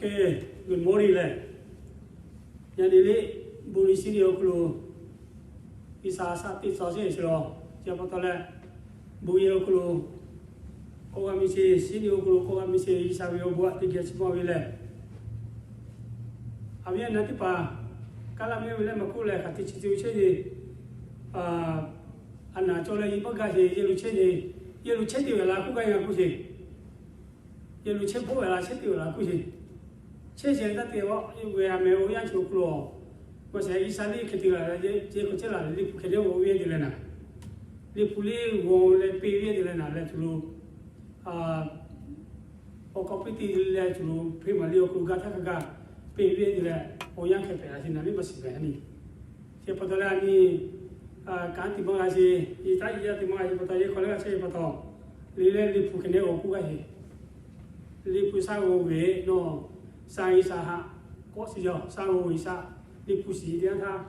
Good morning lehˬ. Yaꞈ nyi liꞈ bon liꞈ shiˍ nyi awˬ hk'aw lo G'uiˬsha shaꞈ teꞈ tcuh sheˍ sheˍ lawˬ. Chi pa taw leh, bon yehˬ awˬ hk'aw lo k'awꞈ g'a miˬ sheˍ, shiˍ nyi awˬ hk'aw lo k'awꞈ g'a miˬ sheˍ, G'uiˬsha ve awˬ bon aꞈ teˇ geh chi ma ve lehˬ, a viˉ a nyi teˇ hpaˍ, kaˇ laˇ meuˇ ve leh maˇ k'oˆ leh hk'aˬ te chi te chehˇ ve, a naˍ cawˬ leh yehˬ maˇ gaˇ sheˍ, yehˬ lo chehˇ ve, yehˬ lo chehˇ te ve laˬ k'oˆ gaˇ ve k'oˆ sheˍ. Yehˬ lo chehˇ bvuhˆ ve laˬ chehˇ te ve laˬ k'oˆ sheˍ. Chehˇ sheˍ taˇ te a, ve a meh awˬ yanˇ chi awˬ hk'aw lo, maˇ shehˍ G'uiˬsha liꞈ hk'e te laˬ leh, yehˬ k'awꞈ chehˇ laˬ leh, liꞈ hpu hk'e te g'awˬ ve te leh naˍ, liꞈ hpu liꞈ g'awˬ leh peꞈ ve te leh naˍ leh tuˬ lo, awˬ k'awꞈ piˇ te leh tuˬ lo, hpeˇ maˍ liꞈ awˬ hk'aw lo gaˇ htaˇ hk'a gaˇ peꞈ ve te leh, awˬ yanˇ hk'e hpehꞈ la sheˍ naˍ liꞈ maˇ shiˍ pehˍ a nyi. Chi pa taw leh a nyi, kanˉ te maˇ g'a sheˍ, yehˬ taˇ yehˬ yaˇ te maˇ g'a sheˍ pa taw, yehˬ hk'aw leh g'a chehˇ ve pa taw, liꞈ leh liꞈ hpu hk'e nehˉ g'awˬ k'oˆ gaˇ sheˍ. Liꞈ hpu shaˉ g'awˬ ve nawˬ, shaˍ G'uiˬsha haꞈ k'awꞈ shiˍ yaˇ, shaˉ g'awˬ ve G'uiˬsha, liꞈ hpu shiˍ teˇ yanˇ htaˇ,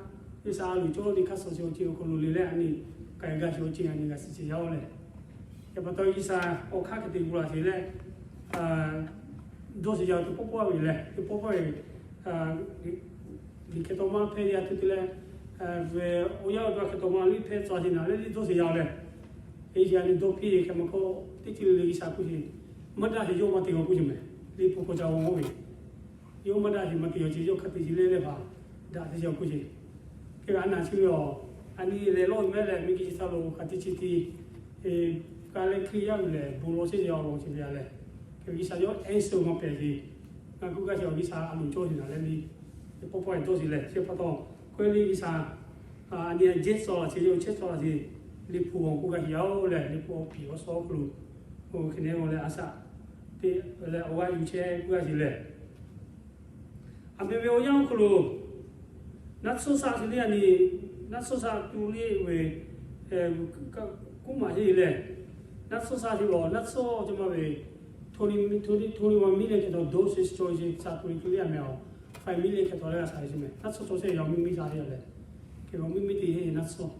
G'uiˬsha a loˍ cawˇ ve hk'a suh chi awˬ ceuˬ awˬ hk'aw lo liꞈ leh a nyi, k'ai gaˇ chi awˬ ceuˬ a nyi g'a shiˍ sheˍ yaˇ-oˬ lehˬ. Chi pa taw G'uiˬsha awˬ hk'aˇ hk'e te g'aw laˬ sheˍ leh, dawˇ sheˍ yaˇ teˇ pawˆ pawˆ ve lehˬ, teˇ pawˆ pawˆ ve liꞈ hk'e taw maˇ hpehˇ yaˇ tuˬ te leh, ve awˬ yanˇ awˬ hk'e taw maˇ liꞈ hpehˇ tcuh sheˍ naˍ leh liꞈ dawˇ sheˍ yaˇ leh, eˇ yaˇ nyi dawˇ piˇ hk'e maˇ k'oˆ, teˇ ceuˬ le le G'uiˬsha k'oˆ sheˍ, maˇ daꞈ sheˍ yawˇ maˇ te g'a k'oˆ sheˍ mehˍ. Liꞈ hpu k'awꞈ ca g'awˬ ve, yawˇ maˇ daꞈ sheˍ maˇ te g'a chi yawˇ hk'a te sheˍ leh leh hpaˍ daꞈ te sheˍ k'oˆ sheˍ. Hk'e a naˍ chi ve a, a nyi leh lawˇ mehˉ leh miˬguiˬ chi htaˇ lo hk'a te chi te, ka leh Hkriꞈ yaˇ ve lehˬ bon lawˬ chehˇ sheˍ awˬ lawn chi ve a lehˬ, hk'e G'uiˬsha yawˇ ehˉ suh maˇ pehˍ sheˍ. Ngaˬ kuˇ gaˇ sheˍ awˬ G'uiˬsha a loˍ cawˇ sheˍ naˍ leh liꞈ, teˇ pawˆ pawˆ dawˇ sheˍ leh chi pa taw, k'oˆ ve liꞈ G'uiˬsha a nyi a jehˇ tcuh laˬ sheˍ, yawˇ chehˇ tcuh laˬ sheˍ, liꞈ hpu awˬ kuˇ gaˇ sheˍ yaˇ-oˬ lehˬ, liꞈ hpu awˬ piˍ awˬ suh awˬ hk'aw lo, hk'e nehˉ g'awˬ leh a shaꞈ teꞈ leh awˬ g'aˇ yuˬ chehˇ kuˇ gaˇ sheˍ lehˬ, a meh ve awˬ yanˇ awˬ hk'aw lo, naˆ tsuhˇ shaˆ chi liꞈ a nyi, naˆ tsuhˇ shaˆ tuˬ liꞈ ve kuˇ maˬ heˆ lehˬ, naˆ tsuhˇ shaˆ chi lawˬ naˆ tsuhˇ chi ma ve, twenty-one million hk'e taw doses cawˬ ve chi shaˍ tuˬ liꞈ tuˬ liꞈ a meh a, five million hk'e taw leh g'a shaˍ ve chi mehˍ. Naˆ tsuhˇ cawˬ sheˍ yaˇ miˇ miˇ shaˍ teˇ g'aˇ lehˬ, hk'e a miˇ miˇ te heˆ naˆ tsuhˇ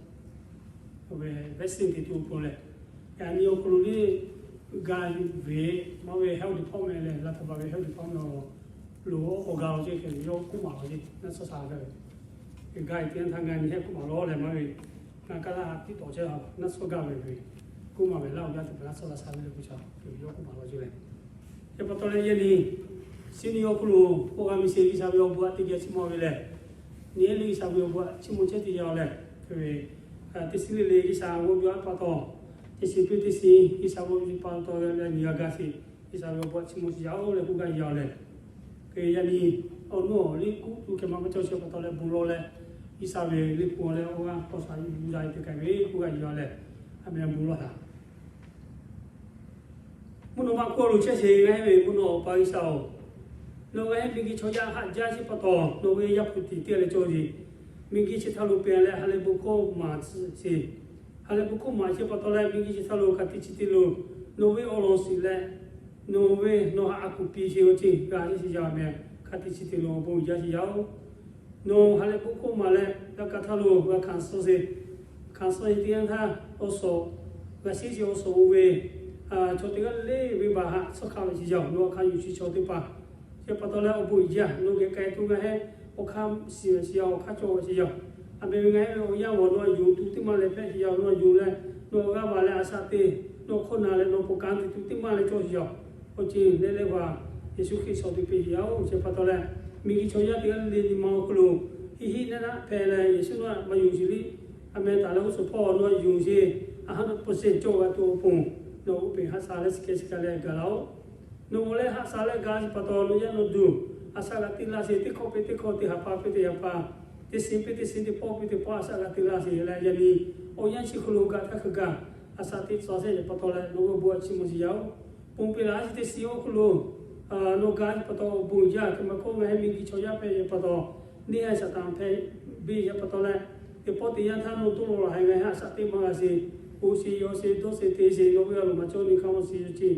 ve vaccine te tuˬ awˬ pon lehˬ, yaꞈ nyi awˬ hk'aw lo liꞈ ga ve maˇ ve health department lehˬ, laˇ htaꞈ pa ve health department lo awˬ ga law ceˇ hk'e yawˇ kuˇ maˬ law ceˇ naˆ tsuhˇ shaˆ gaˇ ve, ga ve teˇ yanˇ htaˇ ngaˬ nyi hehˆ kuˇ maˬ law lehˬ maˇ ve, ngaˬ kaˇ laˇ tiˉ tawˍ chehˇ a naˆ tsuhˇ gaˇ ve ve, kuˇ maˬ ve laˇ awˬ gaˇ teˇ hpaˍ naˆ tsuhˇ g'a shaˍ ve leh k'o ca, yawˇ kuˇ maˬ law ceˇ lehˬ. Chi pa taw leh yaꞈ nyi, shiˍ nyi awˬ hk'aw lo k'awꞈ g'a miˬ sheˍ G'uiˬsha ve awˬ bon aꞈ teˇ geh chi ma ve lehˬ, nyi ehˉ liꞈ G'uiˬsha ve awˬ bon aꞈ chiˇ mvuh chehˇ te yaˇ-oˬ lehˬ, hk'e ve teˇ shiˍ le le G'uiˬsha ve awˬ bon aꞈ pa taw, teˇ shiˍ piˇ teˇ shiˍ G'uiˬsha ve awˬ bon aꞈ pa taw yaꞈ nyi g'a ga sheˍ, G'uiˬsha ve awˬ bon aꞈ chiˇ mvuh sheˍ yaˇ-oˬ leh k'oˆ gaˇ yaˇ-oˬ lehˬ, hk'e yaꞈ nyi awˬ nuˇ awˬ liˇ kuˇ tuˬ hk'e maˇ maˇ cawˬ chi pa taw leh bon lawˬ leh, G'uiˬsha ve liꞈ hpu leh awˬ g'aˇ k'aw shaˍ yuˬ yuˬ daꞈ ve teˇ hk'e ve k'oˆ gaˇ yaˇ lehˬ, a meh bon lawˬ htaꞈ mvuhˇ naw ma hk'oˆ lo chehˇ sheˍ. Ngaˬ hui ve mvuhˇ naw Awˬ pa G'uiˬsha-oˬ, nawˬ ngaˬ hui miˬguiˬ chaw yaˇ haꞈ jaˇ chi pa taw nawˬ ve Yaˇ hpu tiꞈ teˇ g'aˇ leh cawˇ ve, miˬguiˬ chi htaˇ lo pehˬ leh ha lehˬ bon hkawˇ maˍ tcuh sheˍ. Ha lehˬ bon hkawˇ maˍ chi pa taw leh miˬguiˬ chi htaˇ lo hk'a te chi te lo nawˬ ve awˬ lawn shiˍ leh, nawˬ ve nawˬ haꞈ a kuˬ piˇ sheˍ awˬ ceuˬ g'a sheˍ yaˇ meh, hk'a te chi te lo awˬ bon uiˍ jaˇ sheˍ yaˇ-oˬ. Nawˬ ha lehˬ bon hkawˇ maˍ leh g'a kaꞈ htaˇ lo g'a hkanˍ suh sheˍ. Hkanˍ suh sheˍ teˇ yanˇ htaˇ awˬ suhˍ g'a sheˉ sheˍ awˬ suhˍ oˇ ve chaw teˇ g'aˇ le le venˇbaˆ haꞈ suhˉ hk'a ve sheˍ yaˇ-oˬ. Nawˬ htaꞈ hkanˍ yuˬ chi chaw teˇ hpaˍ chi pa taw leh awˬ bon uiˍ jaˇ. Nawˬ geh k'ai tuˬ ngaˬ hui awˬ hk'aˇ shiˍ ve sheˍ yaˇ, awˬ hk'aˇ cawˬ ve sheˍ yaˇ. A meh ve ngaˬ hui ve awˬ yanˇ g'awˬ nawˬ htaꞈ yonˍ tuˬ teˇ maˇ leh hpehꞈ sheˍ yaˇ, nawˬ htaꞈ yonˍ leh nawˬ g'a baˬ leh a shaꞈ teꞈ, nawˬ hkawˇ na leh nawˬ peuˬ kanˉ te tuˬ teˇ maˇ leh cawˇ sheˍ yaˇ. Awˬ ceuˬ leh leh g'aˇ Yeˍsuˆ Hkriꞈ shawˍ tuˬ piˇ sheˍ yaˇ-oˬ. Chi pa taw leh miˬguiˬ chaw yaˇ teˇ g'aˇ le le nyi ma awˬ hk'aw lo hiˆ hiˆ naˆ naˆ hpehꞈ leh Yeˍsuˆ nawˬ htaꞈ maˇ yonˍ sheˍ liˇ, a meh taˍ leh g'uˇ suhˍ hpawˇ nawˬ htaꞈ yonˍ sheˍ, a haˉ naˆ peuˬ sheˍ cawˬ g'a tuˬ awˬ pon, nawˬ g'oˇ peˬ haꞈ sha leh chi hk'e chi hk'e leh gaˬ laˇ-oˬ. Nawˬ g'aw leh haꞈ sha leh gaˬ chi pa taw nawˬ yaˇ nawˬ duˬ a shaꞈ g'a te laˇ sheˍ. Teˇ hkawˇ piˇ teˇ hkawˇ, teˇ ha pa piˇ teˇ ha pa, teˇ shiˍ piˇ teˇ shiˍ, teˇ pawˆ piˇ teˇ pawˆ a shaꞈ g'a te laˇ sheˍ leh yaꞈ nyi awˬ yanˇ chi hk'aw lo gaˬ htaˇ hk'a gaˬ a shaꞈ teꞈ tcuh sheˍ pa taw leh nawˬ g'aw bon aꞈ chiˇ mvuh sheˍ yaˇ-oˬ. Ponˬ peˬ laˬ a chi teˇ shiˍ awˬ hk'aw lo nawˬ gaˬ chi pa taw awˬ bon uiˍ jaˇ. Hk'e maˇ k'oˆ ngaˬ hui miˬguiˬ chaw yaˇ hpehꞈ ve pa taw, neˇ haiˬ Saˍtanˍ hpehꞈ ve pa taw leh, teˇ pawˆ teˇ yanˇ htaˇ nawˬ toˇ lo laˬ haiˬ ngaˬ hui a shaꞈ teꞈ maˇ g'a sheˍ. Oˇ sheˍ yaw sheˍ dawˇ sheˍ te sheˍ nawˬ ve a loˍ maˍ cawˇ nyi hk'a maˇ shiˍ yaw sheˍ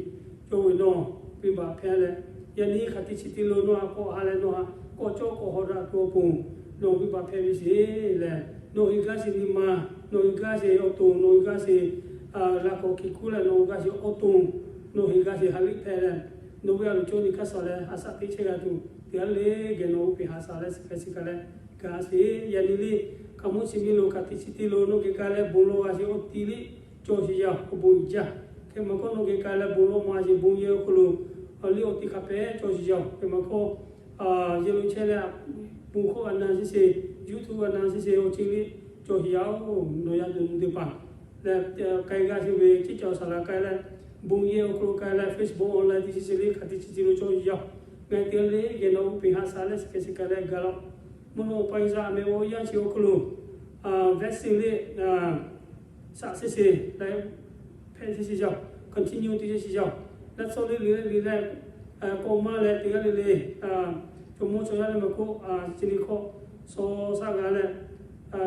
cawˬ ve nawˬ venˇbaˆ hpehꞈ leh, yaꞈ nyi hk'a te chi te lo nawˬ haꞈ k'awꞈ ha leh nawˬ haꞈ k'awꞈ cawˇ k'awꞈ hawˍ daꞈ tuˬ awˬ pon nawˬ venˇbaˆ hpehꞈ ve sheˍ lehˬ, nawˬ hui gaˇ sheˍ nyi ma, nawˬ hui gaˇ sheˍ awˬ to, nawˬ hui gaˇ sheˍ laꞈ k'awꞈ hkiˬ kuˉ leh nawˬ hui gaˇ sheˍ awˬ to, nawˬ hui gaˇ sheˍ ha liˇ hpehꞈ leh Nawˬ ve a loˍ cawˇ nyi hk'aˇ suh leh ha saꞈ teˇ chehˇ g'a tuˬ, teˇ g'aˇ le geh nawˬ oˇ peꞈ haꞈ shaˍ leh shiˍ hk'e shiˍ kaꞈ leh gaˬ sheˍ. Yaꞈ nyi le, hkaoˍmonˇ chi miˬ lo ka tiꞈ chi te lo nawˬ geh k'ai leh bon lawˬ g'a sheˍ, awˬ ti liˇ cawˬ sheˍ yaˇ-oˬ, awˬ bon uiˍ jaˇ. Hk'e maˇ k'oˆ nawˬ geh k'ai leh bon lawˬ maˇ sheˍ, bon yehˬ awˬ hk'aw lo liˇ awˬ ti hk'a pehꞈ cawˬ sheˍ yaˇ-oˬ. Hk'e maˇ k'oˆ, yehˬ lo chehˇ leh bon hk'oˆ a na sheˍ sheˍ, YouTube a na sheˍ sheˍ, awˬ ti liˇ cawˬ sheˍ yaˇ-oˬ, nawˬ yaˇ duˬ teˇ hpaˍ leh k'ai g'a sheˍ ve ceˇ caˬ saˍ laꞈ k'ai leh, bon yehˬ awˬ hk'aw lo k'ai leh, Facebook online teˇ chi chi le hk'a tiꞈ chi chi lo cawˬ sheˍ yaˇ-oˬ. Ngaˬ hui teˇ g'aˇ le geh nawˬ oˇ peꞈ haꞈ shaˍ leh shiˍ hk'e shiˍ kaꞈ leh gaˬ laˇ. Mvuhˇ naw pa G'uiˬsha a meh awˬ yanˇ chi awˬ hk'aw lo vaccine le shaꞈ sheˍ sheˍ leh hpehꞈ sheˍ sheˍ yaˇ-oˬ, continue te sheˍ sheˍ yaˇ-oˬ. Naˆ tsuhˇ le le le leh k'awꞈ maˇ leh teˇ g'aˇ le le, chaw mawˇ chaw yaˇ leh maˇ k'oˆ, chi nyi hk'awꞈ shaw shaˆ g'a leh,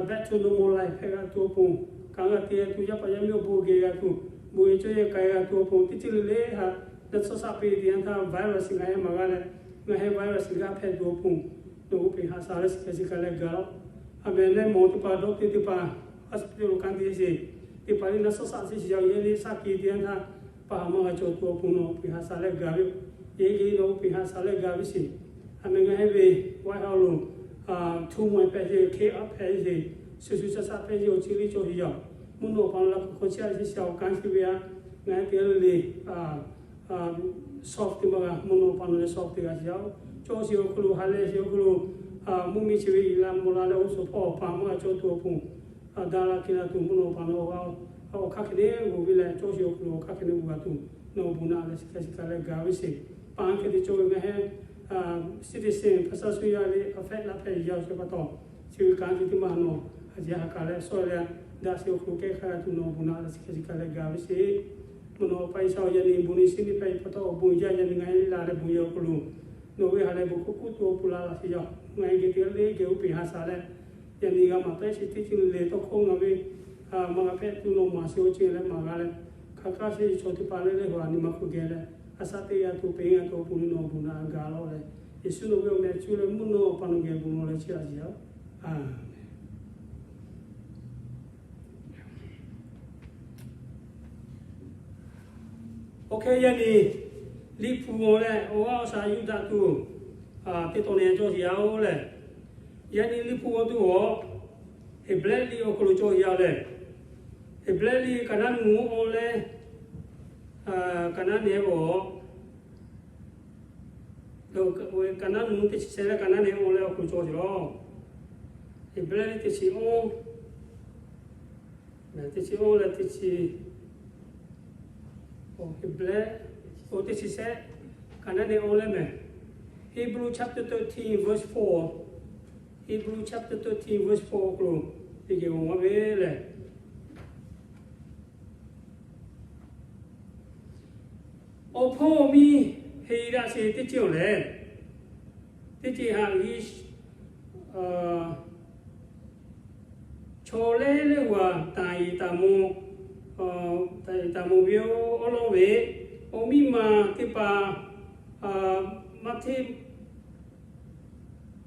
back to normal life hpehꞈ g'a tuˬ awˬ pon, kanˉ g'a te g'a tuˬ, yaˇ paˍ yaˇ miˇ awˬ bon geh g'a tuˬ, bon yehˬ cawˇ yehˬ k'ai g'a tuˬ awˬ pon, teˇ ceuˬ le le haꞈ naˆ tsuhˇ shaˆ peˇ teˇ yanˇ htaˇ virus ngaˬ heh maˇ g'a leh, ngaˬ heh virus g'a hpehꞈ tuˬ awˬ pon, nawˬ oˇ peꞈ haꞈ shaˍ leh shiˍ hk'e shiˍ kaꞈ leh gaˬ laˇ. A meh leh mawˬ teˇ hpaˍ, doctor teˇ hpaˍ, hospital lo kanˉ te sheˍ, teˇ hpaˍ le naˆ tsuhˇ shaˆ sheˍ sheˍ yaˇ-oˬ, yehˬ le shaˆ ki teˇ yanˇ htaˇ paˍ haˍ maˇ g'a cawˬ tuˬ awˬ pon nawˬ oˇ peꞈ haꞈ shaˍ leh gaˬ ve-oˬ. Yehˬ geh nawˬ oˇ peꞈ haꞈ shaˍ leh gaˬ ve sheˍ. A meh ngaˬ heh ve White House lo htu mawˬ hpehꞈ sheˍ, hk'e aˉ hpehꞈ sheˍ, shuˍ shuˍ shaˆ shaˆ hpehꞈ sheˍ, awˬ chi liˇ cawˬ sheˍ yaˇ-oˬ. Mvuhˇ naw pa nawˬ la hk'aw hk'aw chiˇ a sheˍ shaˍ awˬ kanˉ chi ve a, ngaˬ heh teˇ g'aˇ le le soft teˇ maˇ g'a, mvuhˇ naw pa nawˬ leh soft teˇ g'a sheˍ yaˇ-oˬ. Cawˇ sheˍ awˬ hk'aw lo ha lehˬ sheˍ awˬ hk'aw lo, mvuhˇ miˬ chi ve iˉ la mvuh la leh oˇ suhˍ hpawˇ paˍ maˇ g'a cawˬ tuˬ awˬ pon, daꞈ la hk'e la tuˬ mvuhˇ naw pa nawˬ awˬ hk'aˇ hk'e le g'oˬ ve leh, cawˇ sheˍ awˬ hk'aw lo awˬ hk'aˇ hk'e le g'oˬ g'a tuˬ nawˬ bon naꞈ leh shiˍ hk'e shiˍ kaꞈ leh gaˬ ve sheˍ. Paˍ hk'e te cawˇ ve ngaˬ heh citizen hpaˇ saˇ suh yaˇ le a hpehꞈ la hpehꞈ yaˇ-oˬ, chi pa taw chi ve kanˉ chi teˇ maˇ nawˬ a ciˉ ha kaꞈ leh sawˉ leh daꞈ sheˍ awˬ hk'aw lo kehˉ hk'a g'a tuˬ nawˬ bon naꞈ leh shiˍ hk'e shiˍ kaꞈ leh gaˬ ve sheˍ. Mvuhˇ naw pa G'uiˬsha-oˬ, yaꞈ nyi bon ni shiˍ ni hpehꞈ pa taw awˬ bon jaˇ. Yaꞈ nyi ngaˬ heh la leh bon yehˬ awˬ hk'aw lo nawˬ ve ha lehˬ bon hk'oˆ k'oˆ tuˬ awˬ pon la laꞈ sheˍ yaˇ-oˬ. Ngaˬ heh geh teˇ g'aˇ le geh oˇ peꞈ haꞈ shaˍ leh, yaꞈ nyi g'a maˍ taˉ sheˍ teˇ ceuˬ le tawˇ hkawˇ ngaˬ ve maˇ g'a hpehꞈ tuˬ nawˬ maˍ sheˍ awˬ ceuˬ leh maˍ g'a leh, hk'aˬ hk'aˇ sheˍ chaw teˇ hpaˍ le le hk'aw a nyi ma hk'aw geh leh, a shaꞈ teˇ g'a tuˬ peꞈ g'a tuˬ awˬ pon nawˬ bon naꞈ gaˬ laˇ leh, Yeˍsuˆ nawˬ ve awˬ meh cuˇ leh mvuhˇ naw pa nawˬ geh bon lawˬ leh chiˇ a ciˉ yaˇ-oˬ. A meh. Oˇ hk'e yaˇ nyi Liꞈ hpu g'aw leh awˬ g'aˇ awˬ shaˍ yuˬ daꞈ tuˬ teˇ tawn neh cawˇ sheˍ yaˇ-oˬ lehˬ, yaˇ nyi Liꞈ hpu g'aw tuˬ awˬ Heˍbrehˇ liꞈ awˬ hk'aw lo cawˇ sheˍ yaˇ lehˬ, Heˍbrehˇ liꞈ kaꞈ naˉ nu awˬ leh, kaꞈ naˉ neh awˬ, kaꞈ naˉ nu teˇ chi shehˍ leh kaꞈ naˉ neh awˬ leh awˬ hk'aw lo cawˇ sheˍ laˇ. Heˍbrehˇ liꞈ teˇ chi awˬ, teˇ chi awˬ leh teˇ chi, Heˍbrehˇ, teˇ chi shehˍ, kaꞈ naˉ neh awˬ leh meh. Hebrew chapter thirteen verse four, Hebrew chapter thirteen verse four awˬ hk'aw lo teˇ geh g'aw maˇ ve lehˬ, awˬ hpawˇ miˇ heˍ daꞈ sheˍ teˇ ceuˬ awˬ lehˬ, teˇ ceuˬ haꞈ g'i chaw lehˬ lehˬ g'aꞈ taˍ iˍ taˍ ma, taˍ iˍ taˍ ma ve awˬ lawn ve, awˬ miˇ ma teˇ hpaˍ maˇ hteˇ,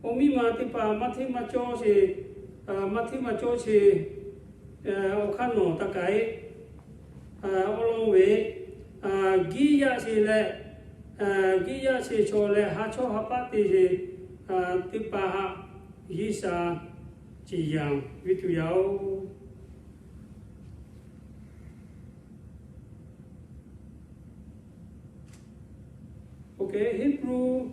awˬ miˇ ma teˇ hpaˍ maˇ hteˇ maˇ cawˇ sheˍ, maˇ hteˇ maˇ cawˇ sheˍ, awˬ hk'aˇ nawˬ taˇ k'ai, awˬ lawn ve, giˇ yaˇ sheˍ leh, giˇ yaˇ sheˍ chaw leh ha chawˇ ha paˆ te sheˍ teˇ hpaˍ haꞈ G'uiˬsha ciˍ yanˍ ve tuˬ yaˇ-oˬ. Okay, Hebrew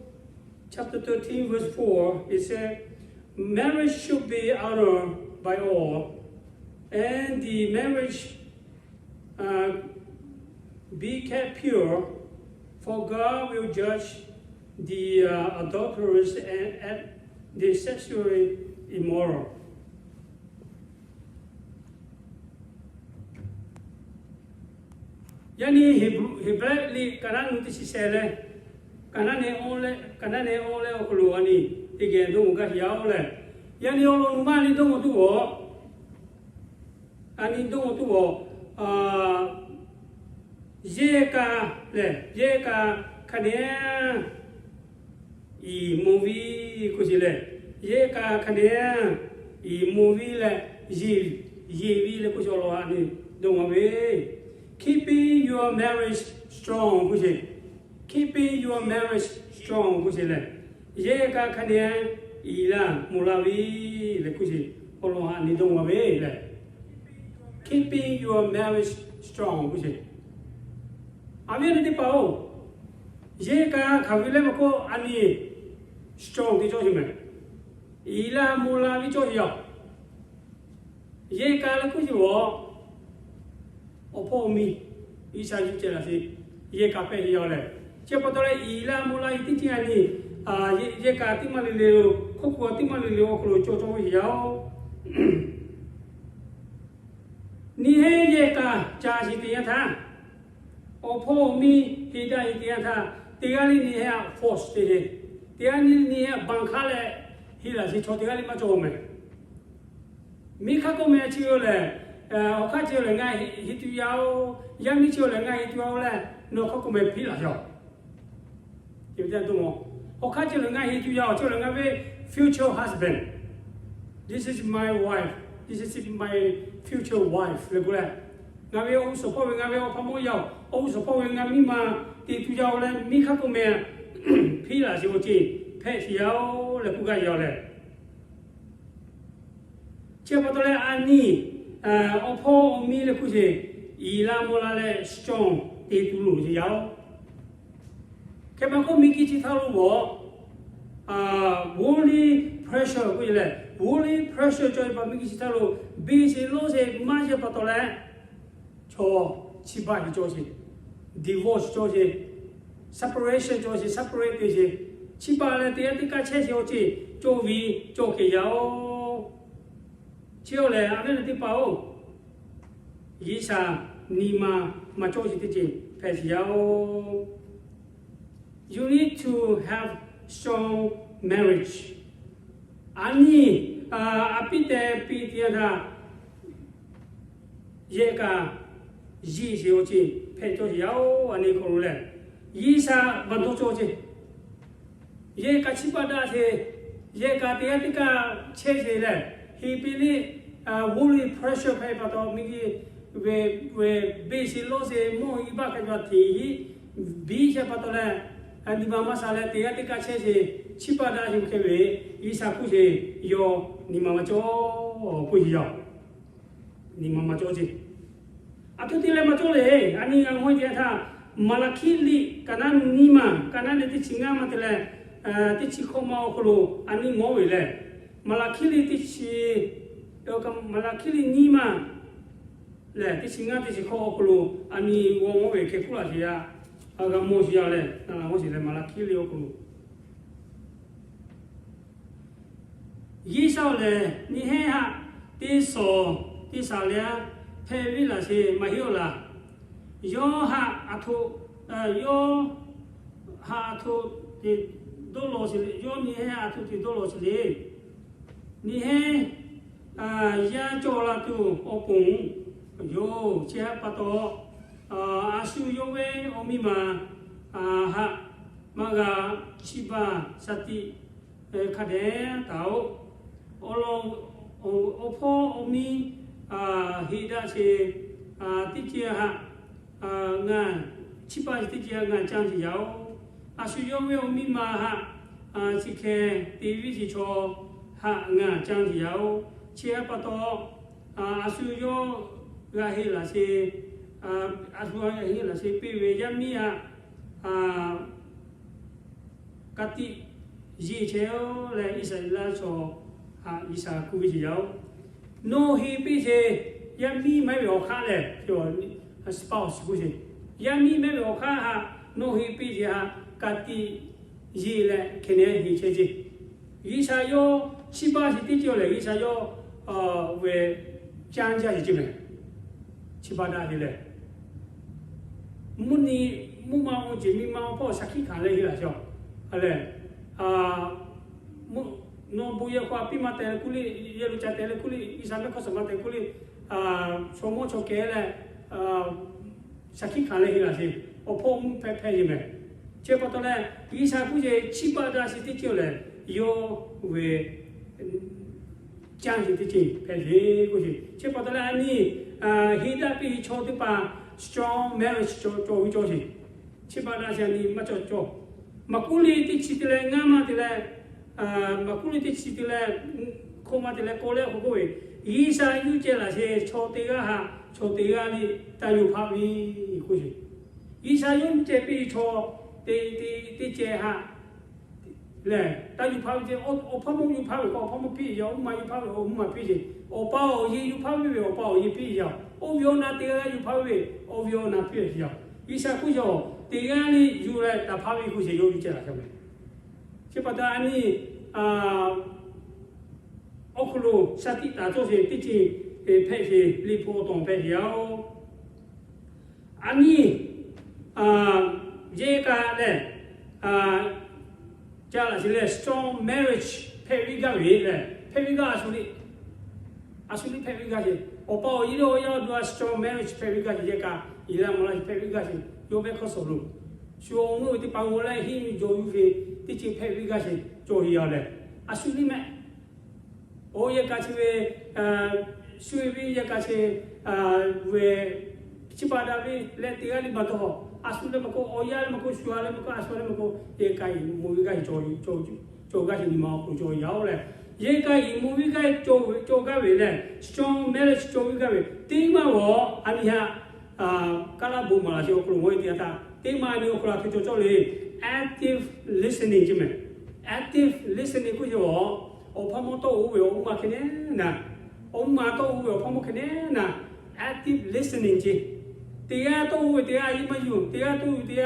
chapter thirteen, verse four, it said, marriage should be honored by all, and the marriage uh, be kept pure, for God will judge the uh, adulterers and, and the sexually immoral. Yaꞈ nyi Heˍbrehˇ liꞈ kaꞈ naˉ nu teˇ chi shehˍ leh, kaꞈ naˉ neh awˬ leh, kaꞈ naˉ neh awˬ leh awˬ hk'aw lo a nyi teˇ geh dawˇ g'aˇ yaˇ-oˬ lehˬ, yaꞈ nyi awˬ lawn nu maˇ nyi dawˇ g'aˇ tuˬ awˬ, a nyi dawˇ g'aˇ tuˬ awˬ, yehˇ kaꞈ lehˬ, yehˇ kaꞈ hk'a dehꞈ iˍ mvuh viˇ k'oˆ sheˍ lehˬ, yehˇ kaꞈ hk'a dehꞈ iˍ mvuh viˇ leh, yeˬ, yeˬ viˇ leh k'oˆ sheˍ awˬ lawn a nyi dawˇ g'aˇ ve, keeping your marriage strong k'oˆ sheˍ. Keeping your marriage strong k'oˆ sheˍ lehˬ, yehˇ kaꞈ hk'a ne iˍ laˇ mawˬ laˇ ve leh k'oˆ sheˍ, awˬ lawn haꞈ nyi dawˇ ma ve lehˬ, keeping your marriage strong k'oˆ sheˍ. A viˉ nyi teˇ hpaˍ-oˬ, yehˇ kaꞈ hk'aˬ ve leh maˇ k'oˆ, a nyi strong te cawˇ sheˍ mehˍ. Iˍ laˇ mawˬ laˇ ve cawˇ sheˍ yaˇ. Yehˇ kaꞈ leh k'oˆ sheˍ-oˬ, awˬ hpawˇ awˬ miˇ G'uiˬsha yuˬ ceh laˬ sheˍ, yehˇ kaꞈ hpehꞈ sheˍ yaˇ lehˬ. Chi pa taw leh iˍ laˇ mawˬ laˇ ve teˇ ceuˬ a nyi, yehˇ kaꞈ teˇ maˇ le le-o, hk'oˆ hk'oˆ teˇ maˇ le le awˬ hk'aw lo cawˬ cawˇ ve sheˍ yaˇ-oˬ. Nyi hehnˇ yehˇ kaꞈ ca sheˍ teˇ yanˇ htaˇ, awˬ hpawˇ awˬ miˇ heˍ daꞈ sheˍ teˇ yanˇ htaˇ, teˇ g'aˇ le nyi hehnˇ htaꞈ force te sheˍ, teˇ g'aˇ le nyi hehnˇ htaꞈ banˬ hk'aˉ leh heˍ laˬ sheˍ, chaw teˇ g'aˇ le maˇ cawˬ mehˍ. Miˇ hk'aˇ k'oˆ meh chi-o lehˬ, awˬ hk'aˇ chi-o lehˬ ngaˬ heˍ tuˬ yaˇ-oˬ, yaˇ miˇ chi-o lehˬ ngaˬ heˍ tuˬ yaˇ-oˬ leh, nawˬ hk'aˇ k'oˆ meh piˇ laˬ yaˇ-oˬ. Awˬ hk'aˇ chi lehˬ ngaˬ heˍ tuˬ yaˇ-oˬ, chi lehˬ ngaˬ ve future husband, this is my wife, this is my future wife leh k'oˆ leh, ngaˬ ve awˬ g'uˇ suhˍ hpawˇ ve ngaˬ ve awˬ hpa mawˇ yaˇ-oˬ, awˬ g'uˇ suhˍ hpawˇ ve ngaˬ miˇ ma te tuˬ yaˇ-oˬ leh, miˇ hk'aˇ k'oˆ meh piˇ laˬ sheˍ-oˬ, chi hpehꞈ sheˍ yaˇ-oˬ leh k'oˆ gaˇ yaˇ lehˬ. Chi pa taw leh a nyi awˬ hpawˇ awˬ miˇ leh hk'oˆ sheˍ, iˍ laˇ mawˬ laˇ leh strong te tuˬ loˍ sheˍ yaˇ-oˬ. Hk'e pa k'oˆ, miˬguiˬ chi htaˇ lo g'awˬ worldly pressure k'oˆ ve lehˬ, worldly pressure cawˬ ve pa miˬguiˬ chi htaˇ lo biˇ sheˍ lawˇ sheˍ maˇ sheˍ pa taw leh, chaw chi baˆ sheˍ cawˬ sheˍ, divorce cawˬ sheˍ, separation cawˬ sheˍ, separate te sheˍ, chi baˆ leh teˇ g'aˇ teˇ kaˇ chehˇ sheˍ awˬ ceuˬ cawˬ ve cawˬ kehˬ yaˇ-oˬ. Chi-o lehˬ a viˉ nyi teˇ hpaˍ-oˬ, G'uiˬsha nyi ma maˇ cawˇ sheˍ teˇ ceuˬ hpehꞈ sheˍ yaˇ-oˬ. You need to have strong marriage. A nyi a piˇ teh piˇ teˇ yanˇ htaˇ, yehˇ kaꞈ yiˇ sheˍ awˬ ceuˬ hpehꞈ cawˇ sheˍ yaˇ-oˬ. A nyi hk'aw lo lehˬ, G'uiˬsha baˬ dawˇ cawˇ ceh, yehˇ kaꞈ chi baˆ daꞈ sheˍ, yehˇ kaꞈ teˇ g'aˇ teˇ kaˇ chehˇ sheˍ lehˬ, heˍ piˇ liˇ worldly pressure hpehꞈ pa taw miˬguiˬ ve, ve biˇ sheˍ lawˇ sheˍ mawˇ iˉ baˆ hk'e cawˬ tiˍ hiˆ biˇ sheˍ pa taw leh, nyi ma maˇ sha leh teˇ g'aˇ teˇ kaˇ chehˇ sheˍ, chi baˆ daꞈ sheˍ hk'e ve, G'uiˬsha hk'oˆ sheˍ yawˇ nyi ma maˇ cawˇ k'oˆ sheˍ yaˇ. Nyi ma maˇ cawˇ ceh, aˬ htoꞈ te leh maˇ cawˇ le. A nyi ngaˬ hui teˇ yanˇ htaˇ, Maˍlaˍhkiˆ liꞈ kaˍ naˉ nyiˇ maˬ, kaˍ naˉ leh teˇ chi ngaˇ maˇ te leh teˇ chi hkawˇ maˇ awˬ hk'aw lo a nyi ngawˬ ve lehˬ, Maˍlaˍhkiˆ liꞈ teˇ chi, Maˍlaˍhkiˆ liꞈ nyiˇ maˬ lehˬ teˇ chi ngaˇ teˇ chi hkawˇ awˬ hk'aw lo a nyi g'aw ngawˬ ve hk'e k'oˆ laˇ sheˍ yaˇ. A g'a mawˬ sheˍ yaˇ lehˬ, na laˬ g'awˇ sheˍ leh Maˍlaˍhkiˆ liꞈ awˬ hk'aw lo G'uiˬsha-oˬ lehˬ, nyi hehnˇ htaꞈ teˇ shawˍ teˇ shaˍ leh hpehꞈ ve laˬ sheˍ maˇ heˆ-oˬ laˬ. Yawˇ haꞈ aˬ htoꞈ, yawˇ haꞈ aˬ htoꞈ te dawˇ law sheˍ le. Yawˇ nyi hehnˇ aˬ htoꞈ te dawˇ law sheˍ le. Nyi hehnˇ yaˇ cawˬ la tuˬ awˬ pon yoˬ. Chi htaꞈ pa taw, a shu yawˇ ve awˬ miˇ ma haꞈ maˇ g'a chiˇ baˬ shaˍ tiꞈ hk'a dehꞈ taˍ-oꞈ. Awˬ lawn awˬ hpawˇ awˬ miˇ heˍ daꞈ sheˍ teˇ ceuˬ haꞈ ngaˬ, chiˇ baˬ sheˍ teˇ ceuˬ haꞈ ngaˬ caˇ sheˍ yaˇ-oˬ. A shu yawˇ ve awˬ miˇ ma haꞈ chi hk'e te viˉ sheˍ chaw haꞈ ngaˬ caˇ sheˍ yaˇ-oˬ. Chi htaꞈ pa taw, a shu yawˇ g'a heˆ laˬ sheˍ, a shu g'a heˆ laˬ sheˍ piˇ ve yaˇ miˇ haꞈ ka tiꞈ yeˬ chehˇ-oˆ leh, Iˉsaˍreˍlaˆ chaw haꞈ G'uiˬsha k'oˆ ve sheˍ yaˇ-oˬ. Nawˬ heˆ piˇ sheˍ, yaˇ miˇ maˇ heˆ ve awˬ hk'aˇ lehˬ, spouse k'oˆ sheˍ, yaˇ miˇ maˇ heˆ ve awˬ hk'aˇ haꞈ nawˬ heˆ piˇ sheˍ haꞈ ka tiꞈ yeˬ leh hk'e ne heˆ chehˇ ceˇ. G'uiˬsha yawˇ chiˇ baˬ sheˍ teˇ ceuˬ lehˬ, G'uiˬsha yawˇ ve caˇ jaˇ sheˍ ceˇ mehˍ. Chiˇ baˬ daꞈ sheˍ lehˬ, mvuhˇ nyi mvuhˇ ma awˬ ceuˬ miˇ ma awˬ hpawˇ shaˍ hkiˆ hkanˍ leh heˆ laˬ sheˍ. A lehˬ, nawˬ bon yehˬ hk'aw piˇ ma tehꞈ k'oˆ le, yehˬ lo ca tehꞈ leh k'oˆ le, G'uiˬsha mehˆ hk'aˇ suhˍ ma tehꞈ k'oˆ le, chaw mawˇ chaw kehˬ leh shaˍ hkiˆ hkanˍ leh heˆ laˬ sheˍ. Awˬ hpawˇ mvuhˇ hpehꞈ hpehꞈ yeˬ mehˍ. Chi pa taw leh, G'uiˬsha k'oˆ ce chiˇ baˬ daꞈ sheˍ teˇ ceuˬ lehˬ, yawˇ ve caˇ sheˍ teˇ ceuˬ hpehꞈ sheˍ k'oˆ sheˍ. Chi pa taw leh a nyi heˆ daꞈ piˇ ve chaw teˇ hpaˍ strong marriage cawˬ ve cawˬ sheˍ. Chi pa taw a shaꞈ nyi maˇ cawˬ cawˬ. Maˍkuˆ liꞈ teˇ chi te leh ngaˇ maˇ te leh, maˍkuˆ liꞈ teˇ chi te leh hkawꞈ maˇ te leh k'awꞈ leh k'oˆ k'oˆ ve, G'uiˬsha yuˇ ceh laꞈ sheh chaw teˇ g'aˇ haꞈ chaw teˇ g'aˇ liˇ taˇ yuˬ hpaˇ ve k'oˆ ve. G'uiˬsha yuˇ ceh piˇ ve chaw teˇ ceh haꞈ lehˬ, taˇ yuˬ hpaˇ ve ce. Awˬ hpawˇ mawˇ yuˬ hpaˇ ve k'o, awˬ hpawˇ mawˇ piˇ ve yoˬ. Awˬ mvuhˇ maˬ yuˬ hpaˇ ve, awˬ mvuhˇ maˬ piˇ ve. Awˬ pa awˬ e yuˬ hpaˇ ve, awˬ pa awˬ e piˇ ve yoˬ. Oˇ ve awˬ na teˇ g'aˇ yuˬ hpaˇ ve, oˇ ve awˬ na piˇ ve yoˬ. G'uiˬsha hk'oˆ yaˬ teˇ g'aˇ liˇ yuˬ leh taˍ hpaˇ ve k'oˆ sheˍ, yawˇ yuˇ ceh laꞈ sheh ve. Chi pa taw a nyi awˬ hk'aw lo shaˍ tiꞈ taˍ cawˇ sheˍ teˇ ceuˬ hpehꞈ sheˍ, Liꞈ hpu awˬ tawˬ hpehꞈ sheˍ yaˇ-oˬ. A nyi yehˇ kaꞈ lehˬ, ca laꞈ sheˍ lehˬ strong marriage hpehꞈ ve gaˇ ve lehˬ, hpehꞈ ve gaˇ a shu liˇ, a shu liˇ hpehꞈ ve gaˇ sheˍ. Awˬ pa awˬ e leh awˬ yaˇ awˬ duˬ a strong marriage hpehꞈ ve gaˇ sheˍ. Yehˇ kaꞈ i laˇ maˍ laˇ sheˍ hpehꞈ ve gaˇ sheˍ. Yawˇ ve hkawˇ suhˍ lo shu awˬ meuˇ ve teˇ pa ngaw leh henˇ ve jawˬ yuˬ ve teˇ ceuˬ hpehꞈ ve gaˇ sheˍ cawˬ ve yoˬ lehˬ, a shu liˇ mehˆ. Oˇ yehˇ kaꞈ chi ve shu ve yehˇ kaꞈ chi ve chi pa daꞈ ve leh teˇ g'aˇ liˇ maˇ tawˇ. A shu leh maˇ k'o, awˬ yaˇ leh maˇ k'o, shu a leh maˇ k'o, a shu leh maˇ k'o, yehˇ kaꞈ i mvuhˇ ve gaˇ sheˍ cawˬ, cawˬ gaˇ sheˍ, nyi ma awˬ hk'aw lo cawˬ yaˇ-oˬ lehˬ, yehˇ kaꞈ i mvuhˇ ve gaˇ cawˬ gaˇ ve lehˬ, strong marriage cawˬ ve gaˇ ve teˇ maˇ g'awˬ. A nyi haꞈ kaˉ laˇ bon maˍ laꞈ sheˍ awˬ hk'aw lo ngaˬ hui te a htaˇ teˇ maˇ a nyi awˬ hk'aw lo a htoꞈ cawˬ cawˬ le, active listening ce mehˍ. Active listening k'oˆ sheˍ a, awˬ hpawˇ mawˇ tawˇ oˇ ve awˬ mvuhˇ maˬ hk'e nehˉ na, awˬ mvuhˇ maˬ tawˇ oˇ ve awˬ hpawˇ mawˇ hk'e nehˉ na, active listening ce. Teˇ g'aˇ tawˇ oˇ ve teˇ g'aˇ a yiˇ maˇ yuˬ, teˇ g'aˇ tawˇ oˇ ve teˇ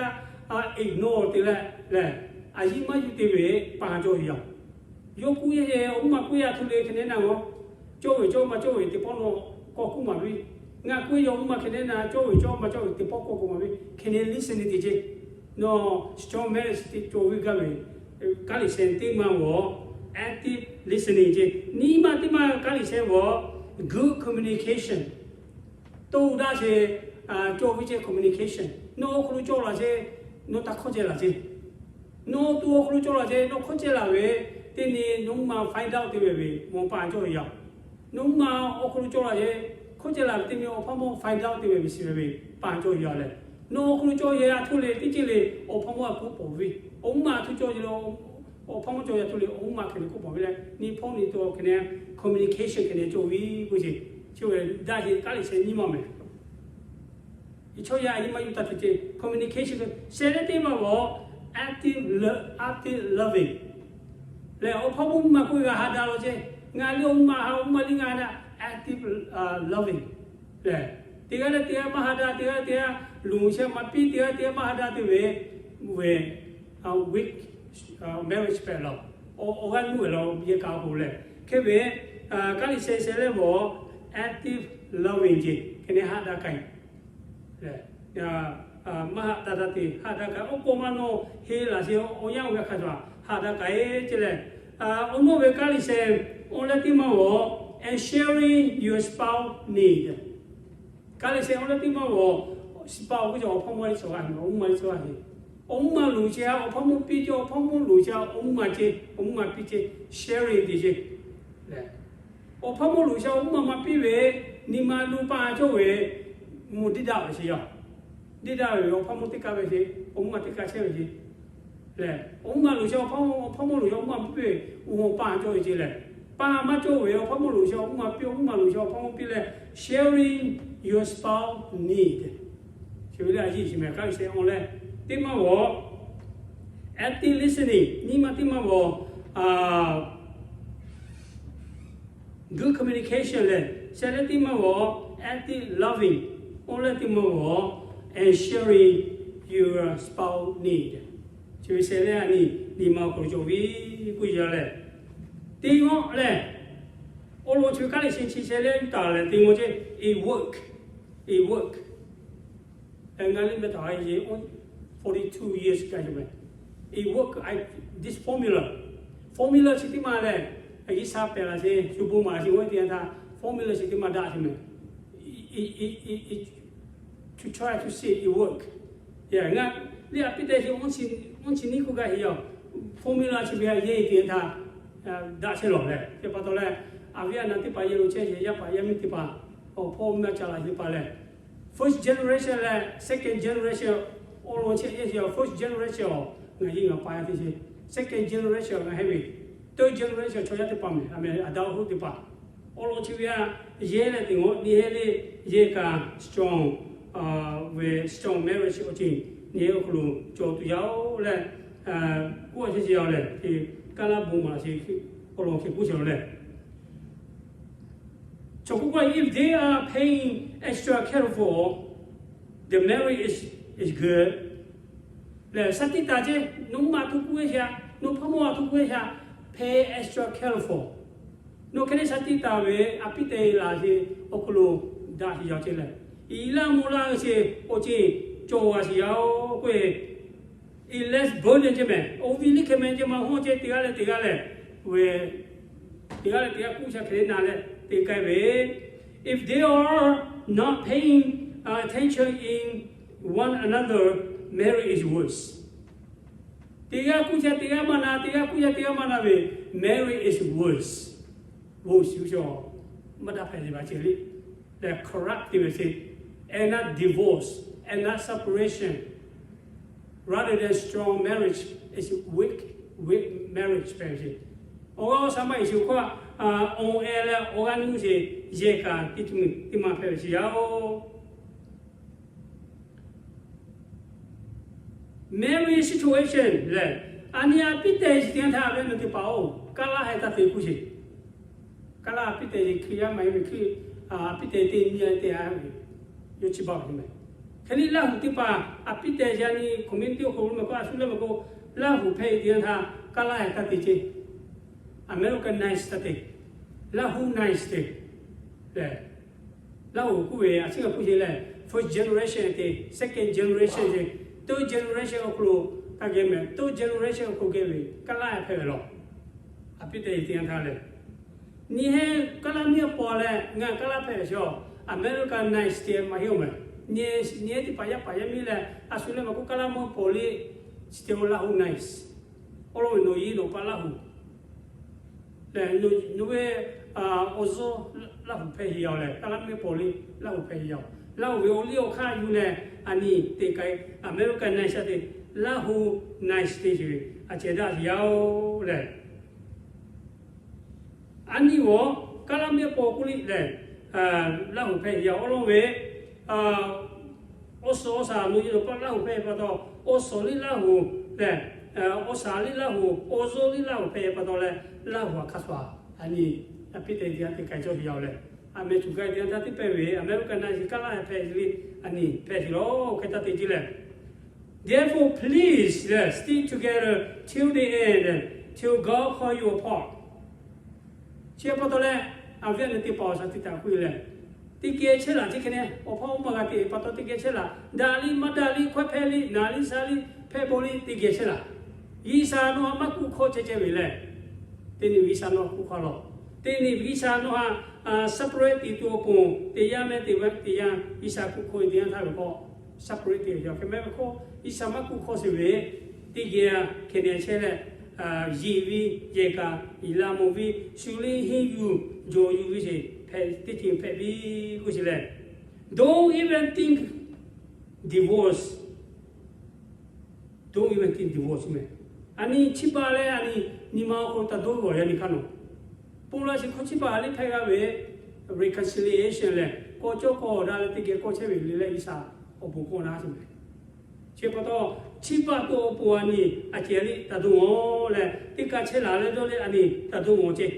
g'aˇ ignore te leh lehˬ, a yiˇ maˇ yuˬ te ve pa cawˬ ve yoˬ. Yawˇ k'oˆ yaˇ yehˬ awˬ mvuhˇ maˬ k'oˆ yaˇ htu le hk'e nehˉ na g'awˬ, cawˇ ve cawˇ maˇ cawˇ ve teˇ pawˆ nawˬ kawˆ k'oˆ maˍ ve. Ngaˬ k'oˆ yaˇ awˬ mvuhˇ maˬ hk'e nehˉ na, cawˇ ve cawˇ maˇ cawˇ ve teˇ pawˆ kawˆ k'oˆ maˍ ve, hk'e nehˉ listening te ce. Nawˬ strong marriage teˇ cawˬ ve gaˇ ve, kaˉ liꞈ sheh teˇ maˇ g'awˬ, active listening ce. Nyi ma teˇ maˇ kaˉ liꞈ sheh g'awˬ, good communication. Toˇ daˇ sheˍ, cawˬ ve ce communication. Nawˬ awˬ hk'aw lo cawˬ laꞈ sheˍ, nawˬ taˇ hkawˇ ceh laꞈ ce. Nawˬ to awˬ hk'aw lo cawˬ laꞈ sheˍ, nawˬ hkawˇ ceh laꞈ ve, teˇ nyi nawˬ mvuhˇ maˬ find out te ve ve mawˬ pa cawˬ ve yoˬ. Nawˬ mvuhˇ maˬ awˬ hk'aw lo cawˬ laꞈ sheˍ, hkawˇ ceh laꞈ ve teˇ nyi awˬ hpawˇ mawˇ find out te ve ve shiˍ ve ve pa cawˬ ve yoˬ lehˬ, nawˬ awˬ hk'aw lo cawˬ yehˬ a htoꞈ le teˇ ceuˬ le, awˬ hpawˇ mawˇ a htoꞈ pawˍ ve, awˬ mvuhˇ maˬ a htoꞈ cawˬ ve le, awˬ hpawˇ mawˇ cawˬ yehˬ a htoꞈ le awˬ mvuhˇ maˬ hk'e nehˉ k'oˆ pawˍ ve leh, nyi hpawˇ nyi to hk'e nehˉ communication hk'e nehˉ cawˬ ve k'oˆ ce. Chi ve daˇ sheˍ kaˉ liꞈ sheh nyi ma mehˍ. Chaw yaˇ a nyi maˇ yuˬ taˇ tuˬ ce communication. Sheh leh teˇ maˇ g'awˬ, active lo- active loving lehˬ, awˬ hpawˇ mawˇ mvuhˇ maˬ k'oˆ ve g'a ha daꞈ law ce. Ngaˬ liˇ awˬ mvuhˇ maˬ ha, awˬ mvuhˇ maˬ liˇ ngaˬ na active loving lehˬ, teˇ g'aˇ leh teˇ g'aˇ maˇ ha daꞈ, teˇ g'aˇ leh teˇ g'aˇ luˬ sheh maˇ piˇ, teˇ g'aˇ leh teˇ g'aˇ maˇ ha daꞈ te ve, ve weak marriage hpehꞈ laˬ. Awˬ g'aˇ nuˇ ve laˬ yehˬ kaꞈ k'o lehˬ, hk'e ve kaˉ liꞈ sheh sheh leh g'awˬ, active loving ce, hk'e nehˉ haꞈ daꞈ k'ai lehˬ, maˇ haꞈ daꞈ daꞈ te haꞈ daꞈ k'ai. Awˬ pon maˇ nawˬ heˆ laꞈ sheˍ, awˬ yanˇ oˇ ve hk'a shuˍ haꞈ daꞈ k'ai ce lehˬ, awˬ nawˇ ve kaˉ liꞈ sheh awˬ leh teˇ maˇ g'awˬ, and sharing your spouse need. Kaˉ liꞈ sheh awˬ leh teˇ maˇ g'awˬ, spouse k'oˆ ce awˬ hpawˇ mawˇ liˇ cawˬ g'a heˆ, awˬ mvuhˇ maˬ liˇ cawˬ g'a heˆ. Awˬ mvuhˇ maˬ loˍ ce, awˬ hpawˇ mawˇ piˇ ce, awˬ hpawˇ mawˇ loˍ ce, awˬ mvuhˇ maˬ ce, awˬ mvuhˇ maˬ piˇ ce, sharing te ce lehˬ, awˬ hpawˇ mawˇ loˍ ce awˬ mvuhˇ maˬ maˇ piˇ ve, nyi ma lo pa cawˬ ve, mvuhˇ deˇ daꞈ ve sheˍ yaˇ. Deˇ daꞈ ve awˬ hpawˇ mawˇ teˇ kaˇ ve sheˍ, awˬ mvuhˇ maˬ teˇ kaˇ chehˇ ve sheˍ lehˬ, awˬ mvuhˇ maˬ loˍ ce awˬ hpawˇ, awˬ hpawˇ mawˇ loˍ ce awˬ mvuhˇ maˬ maˇ piˇ ve, awˬ pa cawˬ ve ce lehˬ, pa maˇ cawˬ ve awˬ hpawˇ mawˇ loˍ ce awˬ mvuhˇ maˬ piˇ, awˬ mvuhˇ maˬ loˍ ce awˬ hpawˇ mawˇ piˇ leh, sharing your spouse need. Chi ve lehˬ a yiˇ shiˍ mehˍ kaˉ liꞈ sheh awˬ leh teˇ maˇ g'awˬ, active listening nyi ma teˇ maˇ g'awˬ, good communication lehˬ, sheh leh teˇ maˇ g'awˬ, active loving awˬ leh teˇ maˇ g'awˬ, and sharing your spouse need. Chi ve sheh leh a nyi nyi ma awˬ hk'aw lo cawˬ ve k'oˆ yaˇ lehˬ, teˇ g'awˇ lehˬ, awˬ lawn chi ve kaˉ liꞈ sheh chi sheh leh taˍ lehˬ teˇ g'awˇ ce, a work, a work. Ngaˬ liˇ meh taˍ a yeˬ forty two years gaˇ ce mehˍ. It work, this formula, formula chi teˇ maˇ lehˬ, G'uiˬsha pehˬ laꞈ sheˍ, shu bon maˍ laꞈ sheˍ g'awˇ teˇ yanˇ htaˇ formula chi teˇ maˇ daꞈ ce mehˍ. To try to see it work. Ngaˬ liˇ a piˇ te chi, awˬ chi niˇ k'oˆ gaˇ heˆ yaˇ, formula chi ve a yeˬ teˇ yanˇ htaˇ daꞈ chehˇ lawˬ lehˬ, chi pa taw leh, a viˉ a naˍ teˇ hpaˍ yehˬ lo chehˇ sheˍ, yaˇ paˍ yaˇ miˇ teˇ hpaˍ, awˬ hpawˇ meh ca laꞈ sheˍ teˇ hpaˍ lehˬ, first generation leh second generation Awˬ lawn chi yehˇ chi first generation awˬ ngaˬ yeˇ ngaˬ pa yaˇ teˇ chi, second generation ngaˬ heˆ ve, third generation chaw yaˇ teˇ hpaˍ mehˍ, a meh adulthood teˇ hpaˍ. Awˬ lawn chi ve a, yehˇ leh teˇ g'aw nyi heˆ le, yehˇ kaꞈ strong, ve strong marriage awˬ ceuˬ nyi heˆ awˬ hk'aw lo cawˬ tuˬ yaˇ-oˬ leh, k'oˆ a chi chi yaˇ-oˬ leh, Kaˇlaˇ bon maˍ chi awˬ lawn hk'e k'oˆ chi leh, chaw k'oˆ k'o, if they are paying extra careful, the marriage is is good. Leh shaˍ tiꞈ taˍ ceˇ, nawˬ maˇ htu k'oˆ ve shaˍ, nawˬ hpaˇ mawˇ a htu k'oˆ ve shaˍ, pay extra careful. Nawˬ hk'e le shaˍ tiꞈ taˍ ve a piˇ te laˬ sheˍ awˬ hk'aw lo daꞈ sheˍ yaˇ ceˇ leh, i laˇ mvuh laˇ ve sheˍ awˬ ceuˬ cawˬ g'a sheˍ yaˇ-oˬ k'oˆ ve, i less burden ceˇ mehˍ. Awˬ viˉ liˇ hkeh meh ceˇ ma hawˇ ceˇ, teˇ g'aˇ leh teˇ g'aˇ leh, ve teˇ g'aˇ leh teˇ g'aˇ k'uˆ sha hkeh le na leh te k'ai ve, if they are not paying attention in one another, marriage is worse. Teˇ g'aˇ k'uˆ sha teˇ g'aˇ maˇ na, teˇ g'aˇ k'uˆ sha teˇ g'aˇ maˇ na ve, marriage is worse. Worse ve chaw, maˇ daꞈ hpehꞈ le baˬ ceh le, leh corrupt te ve sheˍ, and not divorce, and not separation. Rather than strong marriage, is weak, weak marriage hpehꞈ ve sheˍ. Awˬ g'aˇ awˬ shaˍ maˇ heˆ sheˍ hk'oˆ a, awˬ e leh awˬ g'aˇ nuˇ sheˍ yehˇ kaꞈ teˇ ceuˬ teˇ ma hpehꞈ ve sheˍ yaˇ-oˬ. Marriage situation lehˬ, a nyi a piˇ te shiˍ teˇ yanˇ htaˇ ve naˬ teˇ hpaˍ-oˬ, Kaˇlaˇ heh taˇ te kuˇ sheˍ. Kaˇlaˇ a piˇ te shiˍ Hkriꞈ yaˇ maˇ heˆ ve Hkriꞈ, a piˇ te teˇ nyi a te a ve, yawˇ chi baˬ ve meh. Hk'e liˇ Laˇ huˍ teˇ hpaˍ a piˇ te shiˍ a nyi community awˬ hk'aw lo meh k'o, a shu leh meh k'o, Laˇ huˍ hpehꞈ ve teˇ yanˇ htaˇ Kaˇlaˇ heh taˇ te ceˇ. Americanize taˇ te, Laˇ huˍ nice te leh, Laˇ huˍ k'oˆ ve a ciˉ g'a k'oˆ sheˍ leh, first generation te, second generation te, third generation awˬ hk'aw lo taˇ geh meh, third generation awˬ hk'aw geh ve Kaˇlaˇ hpehꞈ ve laˬ. A piˇ te teˇ yanˇ htaˇ lehˬ, nyi heˆ Kaˇlaˇ miˇ a paw leh ngaˬ Kaˇlaˇ hpehꞈ ve chaw, Americanize te maˇ heˆ-oˬ meh. Nyi nyi teˇ hpaˍ yaˇ paˍ yaˇ miˇ leh a shu leh maˇ k'oˆ Kaˇlaˇ mawˇ paw le, chi te-o Laˇ huˍ nice. Awˬ lawn ve nawˬ yiˇ nawˬ pa Laˇ huˍ lehˬ, nawˬ ve awˬ zuhˇ Laˇ huˍ hpehꞈ sheˍ yaˇ-oˬ leh, Kaˇlaˇ miˇ paw le Laˇ huˍ hpehꞈ sheˍ yaˇ-oˬ. Laˇ huˍ ve awˬ liˇ awˬ hk'aˇ yuˬ leh, a nyi te k'ai Americanize te, Laˇ huˍ nice te sheˍ ve a cehˬ daꞈ sheˍ yaˇ-oˬ leh, a nyi g'awˬ Kaˇlaˇ miˇ paw k'oˆ liˇ lehˬ, Laˇ huˍ hpehꞈ sheˍ yaˇ awˬ lawn ve, awˬ suhˍ awˬ shaˍ nawˬ yiˇ nawˬ pa Laˇ huˍ hpehꞈ pa taw, awˬ suhˍ liˇ Laˇ huˍ lehˬ, awˬ shaˍ liˇ Laˇ huˍ, awˬ zuhˇ liˇ Laˇ huˍ hpehꞈ pa taw leh, Laˇ huˍ a hk'a shuˍ a nyi a piˇ te teˇ yanˇ te k'ai cawˇ sheˍ yaˇ-oˬ leh, a meh cuˬ k'ai teˇ yanˇ htaˇ teˇ pehˇ ve Americanize Kaˇlaˇ hpehꞈ sheˍ le, a nyi hpehꞈ sheˍ laˬ hk'e taˇ te ceˇ leh, therefore please stick together till the end, till God call you apart. Chi pa taw leh, a viˉ a nyi teˇ hpaˍ awˬ shaˍ tiꞈ taˍ k'oˆ e lehˬ, teˇ geh chehˇ laˬ ceˇ hk'e ne, awˬ hpawˇ oˇ ma g'a te pa taw teˇ geh chehˇ laˬ. Daꞈ liˇ maˇ daꞈ liˇ, hkawehˇ hpehˇ liˇ, naˍ liˇ sha liˇ, hpehˇ bon liˇ teˇ geh chehˇ laˬ. G'uiˬsha nawˬ htaꞈ maˇ kuˆ hkawˇ ceh ceh ve lehˬ, teˇ nyi G'uiˬsha nawˬ htaꞈ kuˆ hkawˇ laˬ. Teˇ nyi G'uiˬsha nawˬ htaꞈ separate te tuˬ awˬ pon teˇ yanˇ meh teˇ ve teˇ yanˇ G'uiˬsha kuˆ hkawˇ ve teˇ yanˇ htaˇ ve k'o, separate te ve yaˇ hk'e meh ve hk'o, G'uiˬsha maˇ kuˆ hkawˇ sheˍ ve, teˇ geh hkeh neh chehˇ leh, yeˬ ve yehˬ kaꞈ, iˍ la mawˬ ve, shu liˇ henˇ yuˬ jawˬ yuˬ ve sheˍ hpehꞈ teˇ ceuˬ hpehꞈ ve k'oˆ sheˍ leh, don't even think divorce. Don't even think divorce meh. A nyi chiˇ baˬ leh a nyi nyi ma awˬ hk'aw lo taˇ dawˇ g'awˬ yaˇ nyi hk'aˇ nawˬ, pon la sheˍ hkawˇ chiˇ baˬ liˇ hpehˇ g'a ve reconciliation leh kawˇ cawˇ kawˇ daꞈ leh teˇ geh kawˇ chehˇ ve le leh G'uiˬsha awˬ bon kawˇ na sheˍ meh. Chi pa taw, chiˇ baˬ tuˬ awˬ pon a nyi a cehˬ liˇ taˇ dawˇ g'awˬ leh teˇ kaˬ chehˇ laˬ leh dawˇ leh a nyi taˇ dawˇ g'awˬ ceˇ.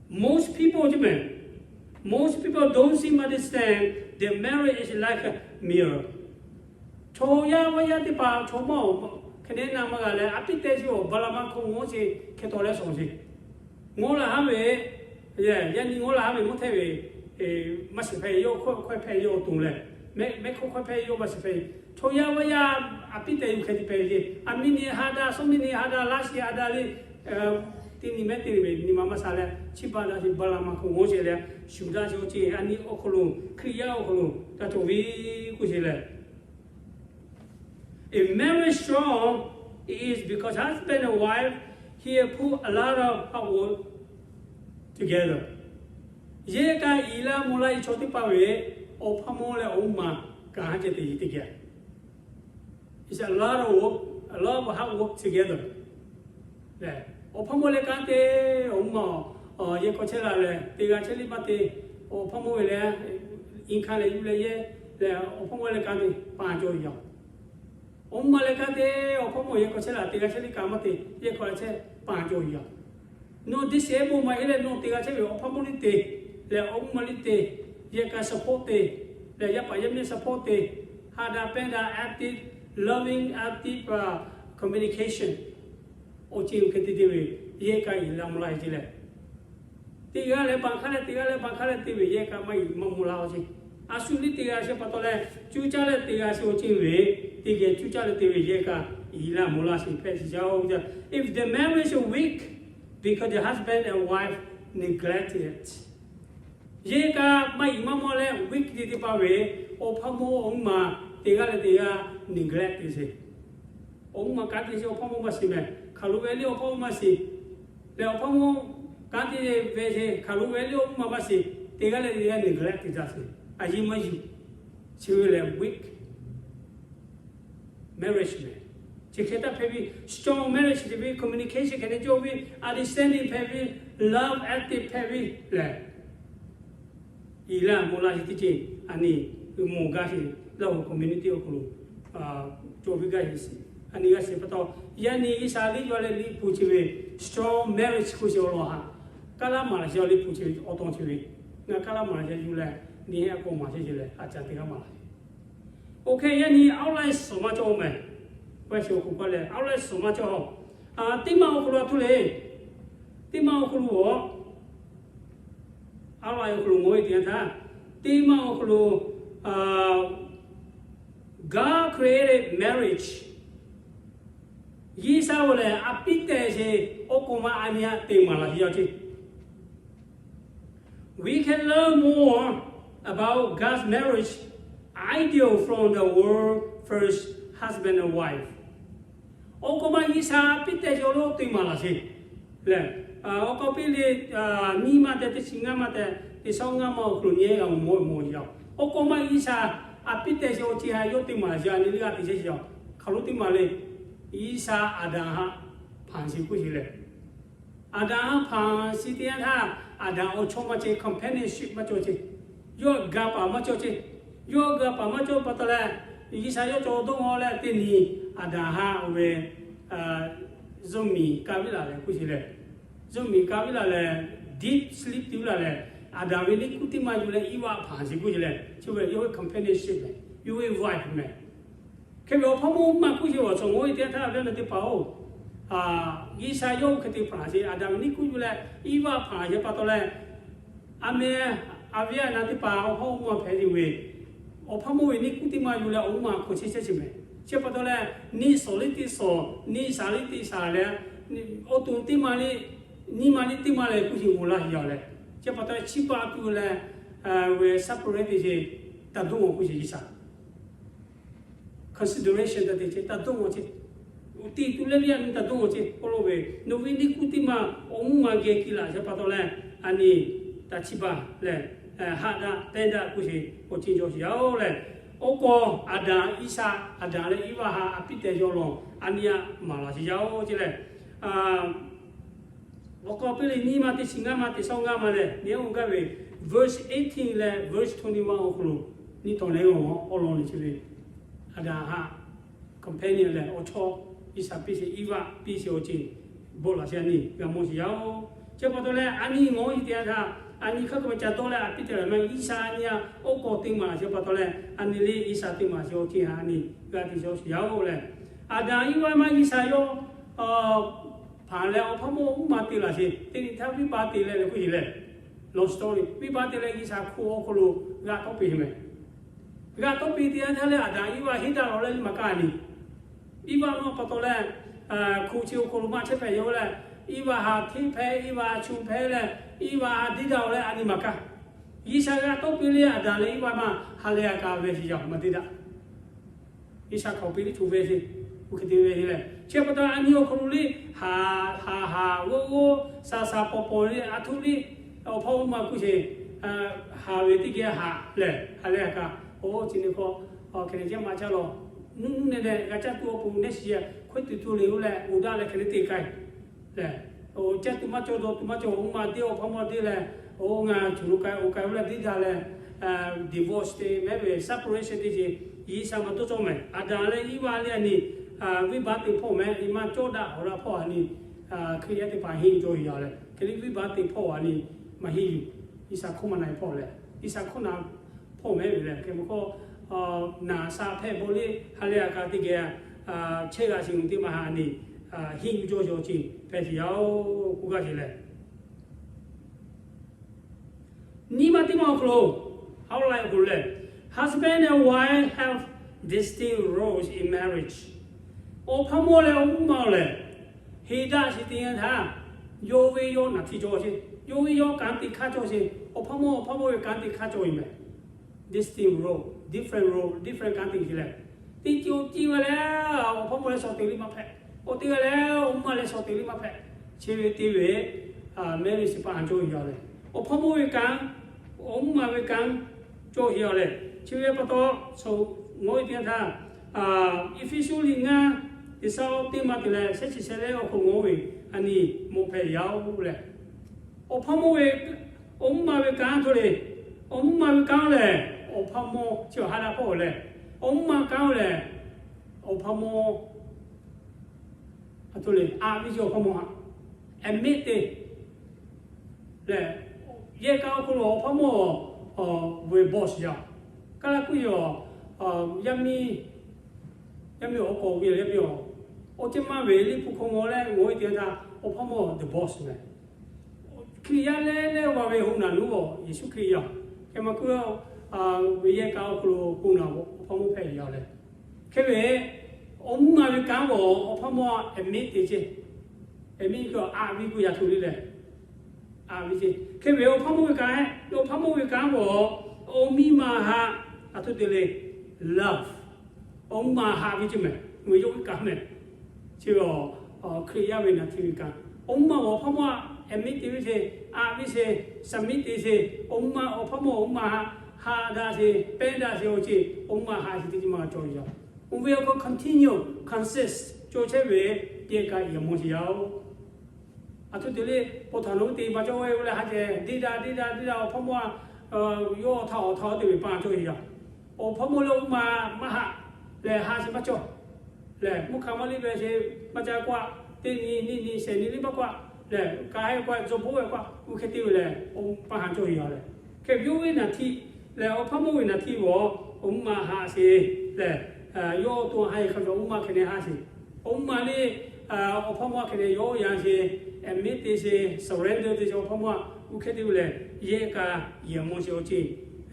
Most people, most people don't seem understand that marriage is like a mirror. Chaw yaˇ vaˇ yaˇ teˇ hpaˍ chaw maˇ awˬ hk'e ne na maˇ g'a leh, a piˇ te chi awˬ ba la maˇ hkawˇ g'awˬ sheˍ hk'e taw leh shawˍ sheˍ. Ngawˬ laˬ haˉ ve, yaˇ nyi ngawˬ laˬ haˉ ve mvuhˇ hteˇ ve maˇ shiˍ hpehꞈ yawˇ hkawehˇ hpehꞈ yawˇ awˬ to leh, mehˆ hkawehˇ hpehꞈ yawˇ maˇ shiˍ hpehꞈ. Chaw yaˇ vaˇ yaˇ a piˇ te yuˬ hk'e te hpehꞈ ve ceˇ. A miˇ nyi ha daꞈ, suh miˇ nyi ha daꞈ, laˇ shiˍ ha daꞈ le, teˇ nyi mehˉ teˇ nyi ve nyi ma maˇ sha leh, chiˇ baˬ daꞈ sheˍ ba la maˇ hkawˇ g'awˬ sheˍ leh, shuˍ daꞈ sheˍ awˬ ceˇ a nyi awˬ hk'aw lo, Hkriꞈ yaˇ awˬ hk'aw lo taˇ cawˬ ve k'oˆ sheˍ leh, a marriage strong is because husband and wife here put a lot of hard work together. Yehˇ kaꞈ iˍ la mvuh la e chaw teˇ hpaˍ ve awˬ hpaˇ mawˇ leh awˬ uˉ ma kaꞈ haˉ ceh te yiˍ teˇ geh It's a lot of work, a lot of hard work together. Awˬ hpawˇ mawˇ leh kanˉ te, awˬ mvuhˇ ma, yehˬ hkawˇ chehˇ la leh teˇ g'aˇ chehˇ liˇ maˇ te. Awˬ hpawˇ mawˇ ve leh, income leh yuˬ leh yehˇ leh awˬ hpawˇ mawˇ leh kanˉ te ပန်ကျော် yoˬ. Awˬ mvuhˇ ma leh kanˉ te, awˬ hpawˇ mawˇ yehˬ hkawˇ chehˇ la teˇ g'aˇ chehˇ liˇ kaꞈ maˇ te, yehˬ hkawˇ chehˇ ပန်ကျော် yoˬ. Nawˬ disabled maˇ heˆ leh nawˬ teˇ g'aˇ chehˇ ve awˬ hpawˇ mawˇ liˇ te, leh awˬ mvuhˇ ma liˇ te, yehˬ kaꞈ support te, leh yaˇ paˍ yaˇ miˇ support te, haꞈ daꞈ pehnˇ daꞈ active, loving active communication. Awˬ ceuˬ hk'e te te ve, yehˬ kaꞈ iˉ la mvuh la ce leh, teˇ g'aˇ leh บางครั้ง leh teˇ g'aˇ leh บางครั้ง leh te ve yehˬ kaꞈ maˇ iˉ maˇ mvuh la awˬ ceuˬ. A shu liˇ teˇ g'aˇ sheˍ pa taw leh, cuˇ caˇ leh teˇ g'aˇ sheˍ awˬ ceuˬ ve, teˇ geh cuˇ caˇ leh te ve yehˬ kaꞈ iˉ la mvuh la sheˍ hpehꞈ sheˍ jaˇ-oˬ. If the marriage is weak because the husband and wife neglected, yehˬ kaꞈ maˇ iˉ maˇ mvuh leh weak te te pa ve, awˬ hpawˇ mawˇ awˬ mvuhˇ ma teˇ g'aˇ leh teˇ g'aˇ neglect te sheˍ. Awˬ mvuhˇ ma kanˉ te sheˍ, awˬ hpawˇ mawˇ maˇ shiˍ meh, hk'aˬ lo ve liˇ awˬ hpawˇ mawˇ maˇ shiˍ. Leh awˬ hpawˇ mawˇ kanˉ te ve sheˍ, hk'aˬ lo ve liˇ awˬ mvuhˇ ma maˇ shiˍ, teˇ g'aˇ leh teˇ g'aˇ neglect te sheˍ. A yiˇ maˇ yuˬ, chi ve lehˬ weak marriage meh. Chi hk'e taˇ hpehꞈ ve, strong marriage te ve communication hk'e te cawˬ ve, understanding hpehꞈ ve, love active hpehꞈ ve lehˬ, iˉ la mvuh la sheˍ teˇ ceuˬ. A nyi mawˬ gaˇ sheˍ, Laˇ huˍ community awˬ hk'aw lo cawˬ ve gaˇ sheˍ. A nyi g'a shiˍ pa taw, yaˇ nyi G'uiˬsha liˇ yaw leh liꞈ hpu chi ve strong marriage hk'oˆ sheˍ awˬ lawn haꞈ, kaˉ laˇ maˍ laꞈ sheˍ awˬ liꞈ hpu chi ve awˬ tawn chi ve, ngaˬ kaˉ laˇ maˍ laꞈ sheˍ yuˬ leh, nyi heˆ a k'awꞈ maˍ sheˍ ce leh a caˍ teˇ g'aˇ maˍ laꞈ sheˍ. Oˇ hk'e yaˇ nyi outline suhˍ maˇ cawˬ meh. K'o sheˍ awˬ hk'oˆ k'oˆ leh outline suhˍ maˇ cawˬ. Teˇ maˇ awˬ hk'aw lo a htoꞈ le. Teˇ maˇ awˬ hk'aw lo a, outline awˬ hk'aw lo mawˬ ve teˇ yanˇ htaˇ, teˇ maˇ awˬ hk'aw lo, God created marriage. G'uiˬsha oˇ lehˬ a piˉ tehˬ sheˍ awˬ k'oˍ ma a nyi a te maˍ laꞈ sheˍ yaˇ ce. We can learn more about God's marriage ideal from the world first husband and wife. Awˬ k'oˍ ma G'uiˬsha piˉ tehˬ yaw lo te maˍ laꞈ sheˍ lehˬ, awˬ k'oˍ piˇ le, nyiˇ maˇ tehꞈ teˇ chi ngaˇ maˇ tehꞈ teˇ shawˉ ngaˇ maˇ awˬ hk'aw lo nyi a mawˬ mawˬ yaˇ. Awˬ k'oˍ ma G'uiˬsha a piˉ tehˬ sheˍ awˬ ceuˬ htaꞈ yawˇ te maˍ laꞈ sheˍ a nyi le g'a te sheˍ yaˇ. Hk'aˬ lo te maˍ le. G'uiˬsha Aˍdanˍ haꞈ hpanˍ sheˍ k'oˆ sheˍ lehˬ, Aˍdanˍ haꞈ hpanˍ sheˍ teˇ yanˇ htaˇ, Aˍdanˍ awˬ chawˇ maˇ ceh, companion sheˍ maˇ cawˬ ceh, yawˇ ga paˍ maˇ cawˬ ceh. Yawˇ ga paˍ maˇ cawˬ pa taw leh, G'uiˬsha yawˇ cawˬ dawˇ ngaw leh teˇ nyi Aˍdanˍ haꞈ oˇ ve zuhˇ miˬ kaˇ viˉ laˬ leh k'oˆ sheˍ lehˬ, zuhˇ miˬ kaˇ viˉ laˬ leh, deep sleep te viˉ laˬ leh, Aˍdanˍ ve liˇ kuˇ teˇ maˇ yuˬ leh Iˉvaˆ hpanˍ sheˍ k'oˆ sheˍ lehˬ, chi ve yawˇ ve companion sheˍ meh, yawˇ ve wife meh. Hk'e ve awˬ hpawˇ mawˇ maˇ k'oˆ sheˍ awˬ cawˬ ngaˬ hui teˇ htaˇ a ve na teˇ hpaˍ-oˬ, G'uiˬsha yawˇ hui hk'e te hpanˍ sheˍ, Aˍdanˍ ve liˇ kuˇ yuˬ leh Iˉvaˆ hpanˍ sheˍ pa taw leh, a meh, a ve a na teˇ hpaˍ awˬ hpawˇ mawˇ hpehꞈ te ve, awˬ hpawˇ mawˇ ve liˇ kuˇ teˇ maˇ yuˬ leh awˬ mawˇ ma hk'aˬ chehˇ chehˇ sheˍ meh. Chi pa taw leh, nyiˇ shawˍ liˇ teˇ shawˍ, nyiˇ shaˍ liˇ teˇ shaˍ leh, awˬ to teˇ maˇ liˇ, nyiˇ maˇ liˇ teˇ maˇ leh k'oˆ sheˍ g'oˬ laˇ yaw leh, chi pa taw leh chiˇ baˆ tuˬ leh, ve separate te sheˍ, taˇ dawˇ ngaw k'oˆ sheˍ G'uiˬsha consideration taˇ te ce, taˇ dawˇ ngaw ce. Uˉ tiˇ tuˬ leh liˇ a nyi taˇ dawˇ ngaw ce. K'oˆ lo ve, nawˬ ve liˇ kuˇ teˇ maˇ awˬ mvuhˇ ma geh kiˇ laꞈ sheˍ pa taw leh, a nyi taˇ chiˇ baˬ leh, haꞈ daꞈ pehnˇ daꞈ k'oˆ sheˍ awˬ ceuˬ cawˬ sheˍ yaˇ-oˬ leh, oˇ k'o Aˍdanˍ Iˉsaˆ, Aˍdanˍ leh Iˉvaˆ haꞈ a piˉ tehˬ yaw lawˬ a nyi a maˍ laꞈ sheˍ yaˇ-oˬ ce leh, awˬ k'aw piˇ le nyiˇ maˇ teˇ chi ngaˇ maˇ teˇ shawˉ ngaˇ maˇ leh, nyi oˇ gaˇ ve verse eighteen leh verse twenty-one awˬ hk'aw lo nyi tawˍ leh awˬ lawn leh chi ve, Aˍdanˍ haꞈ companion leh awˬ chawˇ Iˉsaˍ piˇ sheˍ, Iˉvaˆ piˇ sheˍ awˬ ceuˬ bon laꞈ sheˍ a nyi g'a mawˬ sheˍ yaˇ-oˬ. Chi pa taw leh a nyi mawˬ-oˬ teˇ yanˇ htaˇ, a nyi hk'a k'oˆ ve ca dawˇ leh a piˉ tehˬ leh maˇ Iˉsaˍ a nyi a oˇ k'aw te maˍ laꞈ sheˍ pa taw leh, a nyi le Iˉsaˍ te maˍ sheˍ awˬ ceuˬ htaꞈ a nyi g'a te sheˍ yaˇ-oˬ leh, Aˍdanˍ Iˉvaˆ maˇ Iˉsaˍ yawˇ hpanˍ leh awˬ hpawˇ mawˇ mvuhˇ ma te laꞈ sheˍ. Teˇ nyi htaˇ viˉ ba te leh leh k'oˆ sheˍ leh, long story, viˉ ba te leh Iˉsaˍ hk'oˆ awˬ hk'aw lo g'a tawˆ piˇ meh. G'a tawˆ piˇ teˇ yanˇ htaˇ leh Aˍdanˍ Iˉvaˆ henˇ daꞈ lawˬ leh maˇ kaˇ a nyi. Iˉvaˆ nawˇ pa taw leh, hkoꞈ chi awˬ hk'aw lo maˇ chehˇ hpehꞈ yaw leh, Iˉvaˆ haꞈ hteˇ hpehˇ, Iˉvaˆ haꞈ chu hpehˇ leh, Iˉvaˆ haꞈ diˇ daꞈ leh a nyi maˇ kaˇ. Iˉsaˍ g'a tawˆ piˇ le Aˍdanˍ leh Iˉvaˆ maˇ ha leh a kaˇ ve sheˍ yaˇ maˇ diˇ daꞈ. Iˉsaˍ hk'aˬ piˇ liˇ chu ve sheˍ, oˇ hk'e te ve sheˍ leh, chi pa taw a nyi awˬ hk'aw lo le, haꞈ haꞈ haꞈ g'oˇ g'oˇ, shaˍ shaˍ pawˍ pawˍ le a htoꞈ le, awˬ hpawˇ mawˇ ma k'oˆ sheˍ, haꞈ ve teˇ geh haꞈ lehˬ ha leh a kaˇ. Oˇ chi nyi hk'aw, hk'e te ceh maˇ caˇ lawˬ. Nuˇ nuˇ neh neh g'a caˇ tuˬ awˬ pon nehˉ shiˍ hkawehˇ tuˬ tuˬ le oˇ leh, oˇ daꞈ leh hk'e le te k'ai lehˬ, caˇ tuˬ maˇ cawˇ dawˇ tuˬ maˇ cawˇ, oˇ ma deˇ awˬ hpawˇ mawˇ deˇ leh, oˇ ngaˬ cuˬ lo k'ai oˇ k'ai oˇ leh teˇ daꞈ leh, divorce te mehˉ ve separation teˇ ceuˬ G'uiˬsha maˇ dawˇ cawˇ mehˍ. Aˍdanˍ leh Iˉvaˆ leh a nyi venˇbaˆ te hpawˇ mehˍ, nyi ma cawˇ daꞈ awˬ la hpawˇ a nyi, Hkriꞈ yaˇ teˇ hpaˍ henˇ cawˇ yaˇ leh hk'e le venˇbaˆ te hpawˇ a nyi maˇ henˇ yuˬ. G'uiˬsha hkawˇ maˇ na hpawˇ leh, G'uiˬsha hkawˇ na hpawˇ mehˍ ve leh hk'e mvuhˇ hk'aw naˍ sa hpehꞈ bawˆ le ha lehˬ a kaꞈ teˇ geh chehˇ g'a shiˍ teˇ maˇ ha nyi, henˇ yuˬ cawˇ yaw ceuˬ hpehꞈ shiˍ yaˇ oˬ k'oˆ gaˇ ce leh nyi ma teˇ maˇ awˬ hk'aw lo, a la awˬ hk'aw lo lehˬ, husband and wife have distinct roles in marriage. Awˬ hpawˇ mawˇ leh awˬ mvuhˇ ma lehˬ, heˍ daꞈ shiˍ te yanˇ htaˇ, yawˇ ve yawˇ naˍ htiˇ cawˇ ce, yawˇ ve yawˇ kanˉ te hk'aˇ cawˇ ce. Awˬ hpawˇ mawˇ awˬ hpawˇ mawˇ ve kanˉ te hk'aˇ cawˇ ve mehˍ. Distinct role, different role, different kanˉ te ce leh, teˇ ceuˬ oˇ tiˇ g'a leh, awˬ hpawˇ mawˇ leh shawˍ te liˇ maˇ hpehꞈ. Oˇ teˇ g'aˇ leh awˬ mvuhˇ ma leh shawˍ te liˇ maˇ hpehꞈ. Chi ve te ve, mehˉ ve shiˍ paˍ a cawˇ yaˇ lehˬ, awˬ hpawˇ mawˇ ve kanˉ, awˬ mvuhˇ ma ve kanˉ cawˇ yaˇ lehˬ, chi ve pa taw, ngaˬ hui teˇ yanˇ htaˇ, Eˇfeˇsuꞈ liꞈ ngaˇ, teˇ saˉ teˇ maˇ te leh shehˆ chi shehˆ leh awˬ hk'aw lo ngaˬ hui ve a nyi mawˬ hpehꞈ yaˇ oˬ lehˬ, awˬ hpawˇ mawˇ ve, awˬ mvuhˇ ma ve kanˉ hto le, awˬ mvuhˇ ma ve kanˉ lehˬ, awˬ hpawˇ mawˇ chi awˬ ha daꞈ hpawˇ lehˬ, awˬ mvuhˇ ma kanˉ lehˬ, awˬ hpawˇ mawˇ a hto le, a viˉ chi awˬ hpawˇ mawˇ haꞈ, admit te lehˬ, yehˬ kaꞈ awˬ hk'aw lo awˬ hpawˇ mawˇ ve boss yaˇ, kaˇ laˇ kuˇ yaˇ, yaˇ miˇ, yaˇ miˇ awˬ k'awꞈ ve yaˇ miˇ awˬ, awˬ ceh maˇ ve liꞈ hpu hk'aw ngaw leh ngaˬ hui teˇ yanˇ htaˇ awˬ hpawˇ mawˇ the boss mehˍ. Hkriꞈ yaˇ leh leh g'a ve hoꞈ naˬ lonˉ g'awˬ Yeˍsuˆ Hkriꞈ yaˇ, hk'e maˇ k'oˆ, ve yehˬ kaꞈ awˬ hk'aw lo hoꞈ naˬ awˬ hpawˇ mawˇ hpehꞈ yaˇ lehˬ, hk'e ve awˬ mvuhˇ ma ve kanˉ g'awˬ awˬ hpawˇ mawˇ admit te ce. Admit k'o a viˉ k'oˆ yaˇ hto le lehˬ, a viˉ ce. Hk'e ve awˬ hpawˇ mawˇ ve kanˉ, awˬ hpawˇ mawˇ ve kanˉ g'awˬ awˬ miˇ ma haꞈ a htoꞈ te le, love, awˬ mvuhˇ ma haꞈ ve ce mehˍ, ve yawˇ ve kanˉ mehˍ. Chi ve Hkriꞈ yaˇ ve naˍ htiˇ ve kanˉ, awˬ mvuhˇ ma awˬ hpawˇ mawˇ admit te ve ce, a viˉ ce, submit te ce. Awˬ mvuhˇ ma awˬ hpawˇ mawˇ awˬ mvuhˇ ma haꞈ, haꞈ daꞈ ce, pehˇ daꞈ ce awˬ ce, awˬ mvuhˇ ma haꞈ ce teˇ ceuˬ maˇ cawˇ yaˇ. Oˇ ve awˬ hk'aw continue, consist cawˬ chehˇ ve, yehˬ kaꞈ yehˬ mawˇ ce yaˇ oˬ. A htoꞈ te le, paw htaꞈ nawˬ hui te maˇ cawˇ ve oˇ leh ha ceh deˇ daꞈ deˇ daꞈ deˇ daꞈ awˬ hpawˇ mawˇ yawˇ htaꞈ awˬ htaꞈ te ve pa cawˇ yaˇ. Awˬ hpawˇ mawˇ leh awˬ mvuhˇ ma maˇ haꞈ lehˬ, ha ce maˇ cawˇ lehˬ, mvuhˇ hk'a maˇ liˇ ve ce maˇ ca k'oˆ, teˇ nyi nyi nyi shehˍ nyi liˇ maˇ k'oˆ lehˬ, ka heˆ k'oˆ, jawˇ bvuhˆ ve k'oˆ, oˇ hk'e te ve lehˬ, awˬ pa haꞈ cawˇ yaˇ lehˬ. Hk'e ve yawˇ ve naˍ htiˇ lehˬ, awˬ hpawˇ mawˇ ve naˍ htiˇ g'awˬ awˬ mvuhˇ ma haꞈ ce lehˬ, yawˇ to ha e hk'a shuˍ awˬ mvuhˇ ma hk'e neh haꞈ ce. Awˬ mvuhˇ ma le, awˬ hpawˇ mawˇ hk'e neh yawˇ yanˇ ce, admit te ce, surrender te ce awˬ hpawˇ mawˇ, oˇ hk'e te ve lehˬ, yehˬ kaꞈ yehˬ mawˇ ce awˬ ce,